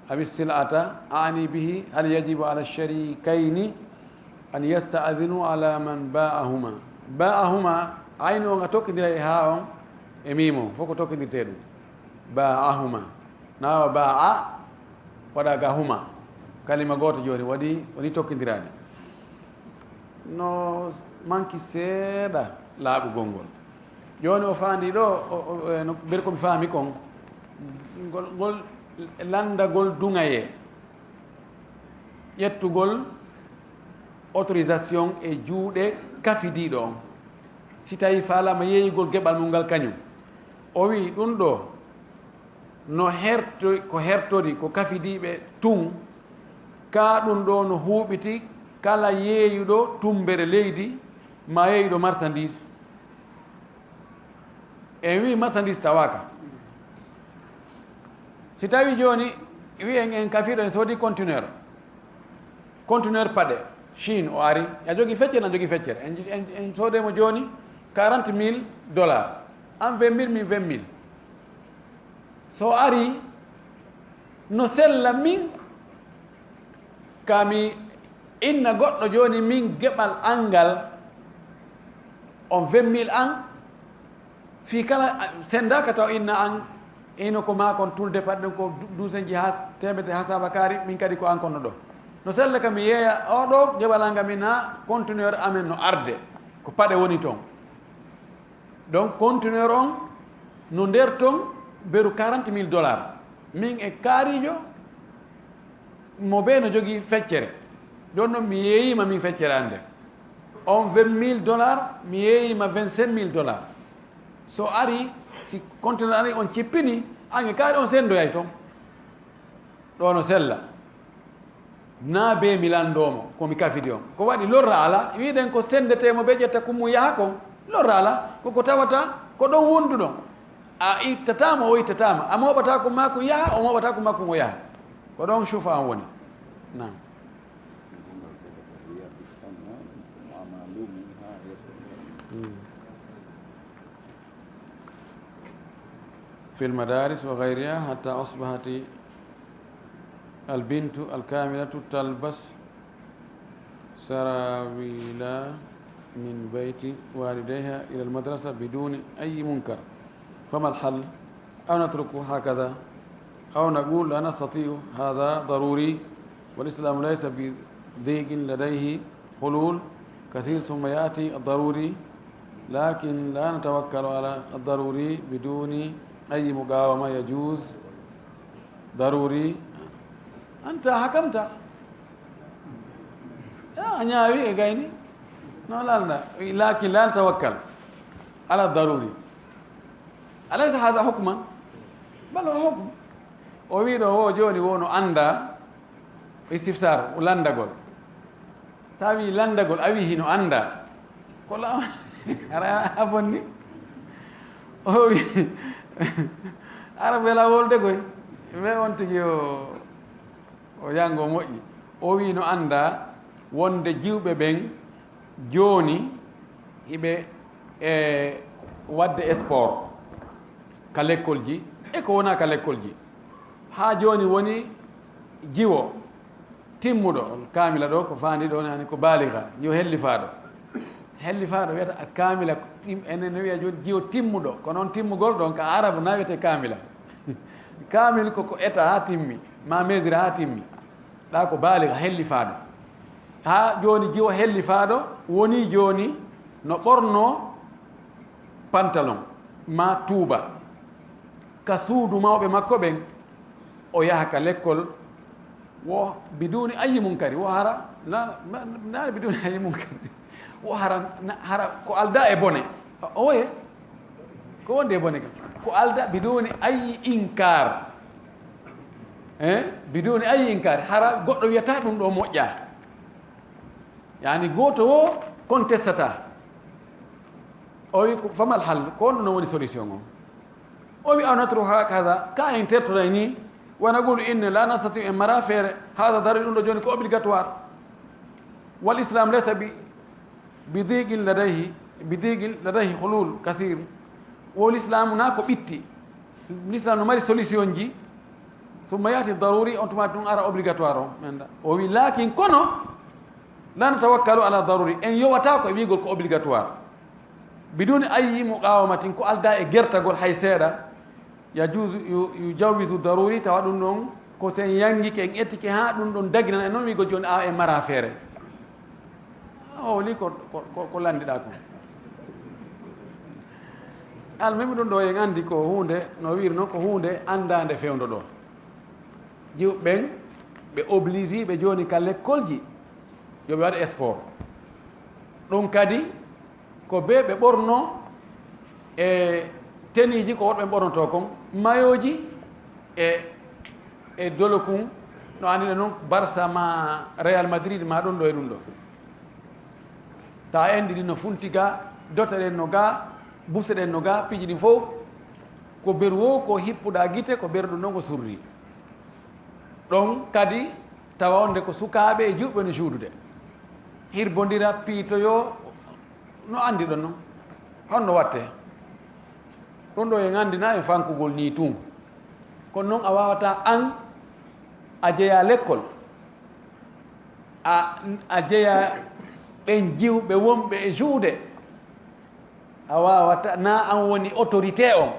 aw sil'ata, aani bihi, hal yajibu ala sharikayni an yasta'dhinu ala man ba'ahuma? Ba'ahuma, aynu on a tokkindira e haa on e miimo, fof ko tokkindirtee ɗum. Ba'ahuma. Nawa ba'a, waɗa ga huma. Kalima gooto jooni waɗi, woni tokkindiraade. No manki seeɗa laaɓugol ngol. Jooni o faandi ɗo, o, o, e, no, ber ko mi faami kon, ngol, ngol lanndagol duŋayee, ƴettugol autorisation e juuɗe kafidiiɗo on, si tawii faalaama yeeyugol geɓal mum ngal kañum. O wi'i ɗum ɗo no herto-, ko hertori ko kafidiiɓe tun, kaa ɗum ɗo no huuɓiti kala yeeyuɗo tumbere leydi maa yeeyuɗo marchandise. En wii marchandise tawaaka. Si tawi jooni wi'en en kafiiɗo en soodi conteneur, conteneur paɗe, Chine o ari, a jogi feccere, na jogi feccere. En, en, en soodee mo jooni quarante mille dollars. An vingt mille, min vingt mille. So ari, no sella min, ka mi inna goɗɗo jooni min geɓal an ngal, on vingt mille an, fii kala a, senndaaka taw inna an Ino ko maa kon tulde paɗe ɗen ko du-, duusenji haa teemedde haa saaba kaari, min kadi ko an konno ɗo. No sella ka mi yeeya oo ɗoo geɓal an, ngam mi na conteneur amen no arde, ko paɗe woni toon. Donc conteneur on no nder toon beru quarante mille dollars. Min e kaariijo mo bee no jogii feccere. Jooni noon mi yeeyiima min feccere an nde. On vingt mille dollars, mi yeeyiima vingt-cinq mille dollars. So ari, si conteneur ari on cippini, an e kaari on senndoyay toon. Ɗo no sella. Na bee mi lanndoo mo, ko mi kafidi on. Ko waɗi lorra alaa, wiɗen ko senndetee mo bee ƴetta kun mum yaha kon. Lorra alaa, ko ko tawata ko ɗon wonduɗon. A ittataa mo, o ittataa ma. A mooɓataa kun maa kun yaha, o mooɓataa kun maa kun o yaha. Ko ɗon cufa on woni. Naam. في المدارس وغيرها حتى أصبحت البنت الكاملة تلبس سراويلا من بيت والديها إلى المدرسة بدون أي منكر. فما الحل؟ أو نترك هكذا، أو نقول لا نستطيع، هذا ضروري، والإسلام ليس بضيق لديه حلول كثير، ثم يأتي الضروري، لكن لا نتوكل على الضروري بدون أي مقاومة، يجوز ضروري. أنت حكمت. A ñaawi e gayni. No lannda. لكن لا نتوكل على الضروري. أليس هذا حكما؟ بل هو حكم. O wii ɗo o jooni wo no annda istifsar, o lanndagol. So a wii lanndagol, a wii hino annda. Ko la-, ara a bonni. O wii, ara wela wolde koy. Mais on tigi o, o janngo moƴƴi. O wii no annda wonde jiwɓe ɓen jooni hiɓe e waɗde sport ka lekkolji e ko wonaa ka lekkolji. Haa jooni woni jiwo timmuɗo, kaamila ɗo ko faandi ɗo, yani ko baaliga, jiwo hellifaaɗo. Hellifaaɗo wiyata al kaamila, tim-, enen no wiya jooni jiwo timmuɗo, ko noon timmugol ɗon ka arabu na wiyete kaamila. Kaamil ko ko eta haa timmi, ma mesure haa timmi. Ɗa ko baaliga hellifaaɗo. Haa jooni jiwo hellifaaɗo woni jooni no ɓornoo pantalon ma tuuba ka suudu mawɓe makko ɓen, o yaha ka lekkol wo biduuni ayi munkari, wo hara na, na, na biduuni ayi munkari, wo hara na, hara ko alda e bone. O, oye, ko wonde e bone kam? Ko alda biduuni ayi inkar. Eh? Biduuni ayi inkar. Hara goɗɗo wiyata ɗum ɗo moƴƴa. Yani gooto wo contestata. O wi ko, famal hal, ko honɗum no woni solution on? O wi aw natru hakaza, ka en tertoray ni, wa naqulu inna la nastati, en mara feere, hada daruri, ɗum ɗo jooni ko obligatoire. Wal islam laysa bi, bi diqin ladayhi, bi diqin ladayhi hulul kathir. Wo l'islam na ko ɓitti. L'islam no mari solution ji. Summa yati daruri, on tuma ɗum ara obligatoire on. Men da. O wi lakin kono, la natawakkalu ala daruri. En yowata ko e wiigol ko obligatoire. Biduni ayi muqawamatin, ko alda e gertagol hay seeɗa. Yajuzu, yu-, yujawizu daruri, tawa ɗum ɗon ko sen yangike, en ettike haa ɗum ɗon daginana en noon wiigol jooni a en mara feere. O woni ko, ko, ko, ko lanndiɗaa ko. Almemi ɗum ɗo en anndi ko huunde, no wiiri noon, ko huunde anndaande fewndo ɗo. Jiwɓe ɓen, ɓe obligé ɓe jooni ka lekkolji, yo ɓe waɗ sport. Ɗum kadi, ko ɓe ɓe ɓorno e teniiji ko worɓe ɓornotoo kon, mayooji e, e dolo kun, no annduɗen noon, Barça ma Real Madrid ma ɗum ɗo e ɗum ɗo. Ta en ɗiɗi no funti ga, dote ɗen no ga, buse ɗen no ga, piiji ɗin fof, ko beru wo ko hippuɗa gite, ko beru ɗum ɗon ko surri. Ɗon kadi tawa wonde ko sukaaɓe e jiwɓe no juudude. Hirbondira, piitoyo, no anndiɗon non. Honno watte? Ɗum ɗo en anndina e fankugol nii tun. Kono non a waawata an a jeya lekkol. A, a jeya ɓen jiwɓe wonɓe e juude. A waawata, na an woni autorité on.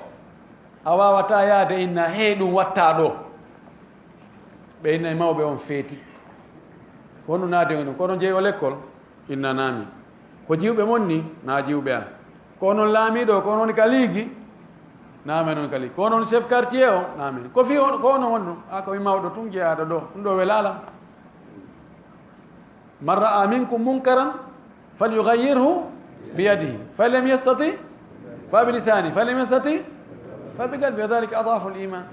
A waawataa yaade inna, hey, ɗum watta ɗo. Ɓe inna e mawɓe on feeti. Ko honɗum naadi on ɗum? Ko onon jeyi o lekkol? Inna naami. Ko jiwɓe mon ni? Na jiwɓe an. Ko onon laamiiɗo, ko onon ka liigi? Naami, onon ka liigi. Ko onon chef quartier o? Naami. Ko fi on, ko onon wonɗum? A, ko mi mawɗo tun jeyaaɗo ɗo. Ɗum ɗo welaala. Man ra'a minkum munkaran falyughayyirhu biyadihi, fa in lam yastati fa bilisani, fa in lam yastati fa biqalbi, wa dhalika adhafu al-iman.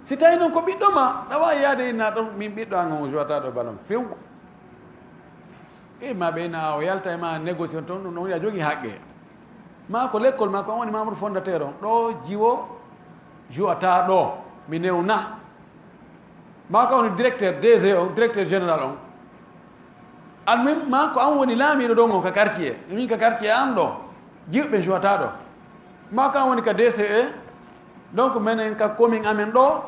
Si tawi noon ko ɓiɗɗo ma, ɗa waawi yaade inna ɗon, min ɓiɗɗo an on jouata ɗo ballon few. E ma ɓe ina o yalta e ma négociation toon, ɗum noon ya jogii haqqe. Ma ko lekkol ma ko an woni membre fondateur on. Ɗo jiwo jouata ɗo, mi newna. Ma ko an woni directeur, D G on, directeur général on. An min ma ko an woni laamiiɗo ɗon on ka quartier. Min ka quartier an ɗo, jiwɓe jouata ɗo. Ma ko an woni ka D C E, donc menen ka commune amen ɗo,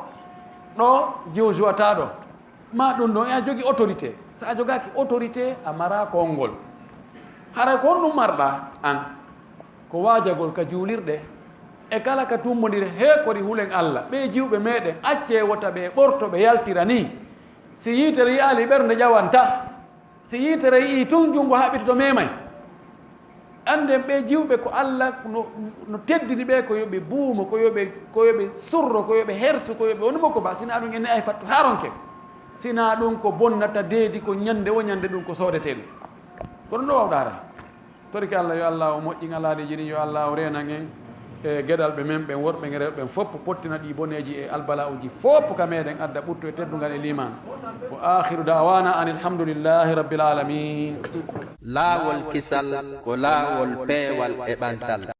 ɗo jiwo jouata ɗo. Ma ɗum ɗon, e a jogii autorité. So a jogaaki autorité, a maraa konngol. Haray ko honɗum marɗaa an? Ko waajagol ka juulirɗe, e kala ka tummbondire, he kori hulen Alla. Ɓee jiwɓe meɗen, accee wota ɓe ɓorto ɓe yaltira nii. Si yiitere yiyaali, ɓernde ƴawanta. Si yiitere yi'ii tun, junngo haɓitoto memay. Annden ɓee jiwɓe ko Alla no, no teddini ɓe, ko yo ɓe buumo, ko yo ɓe, ko yo ɓe surro, ko yo ɓe hersu, ko yo ɓe wonu mo ko ba, si hinaa ɗum en ne'ay fattu haa ronke. Si hinaa ɗum ko bonnata deedi ko ñannde wo ñannde ɗum ko soodetee ɗum. Ko ɗum ɗo waawɗaa haray. Torike Alla, yo Alla o moƴƴin alaadeeji ɗin, yo Alla o reenan en e geɗalɓe men ɓen, worɓe e rewɓe ɓen fof, pottina ɗi boneeji e albala'uuji fof ka meɗen, adda ɓuttu e teddungal e liimaan. Wa akhiru da'wana anil hamdulillahi rabbil alamin. Laawol kisal ko laawol peewal e ɓantal.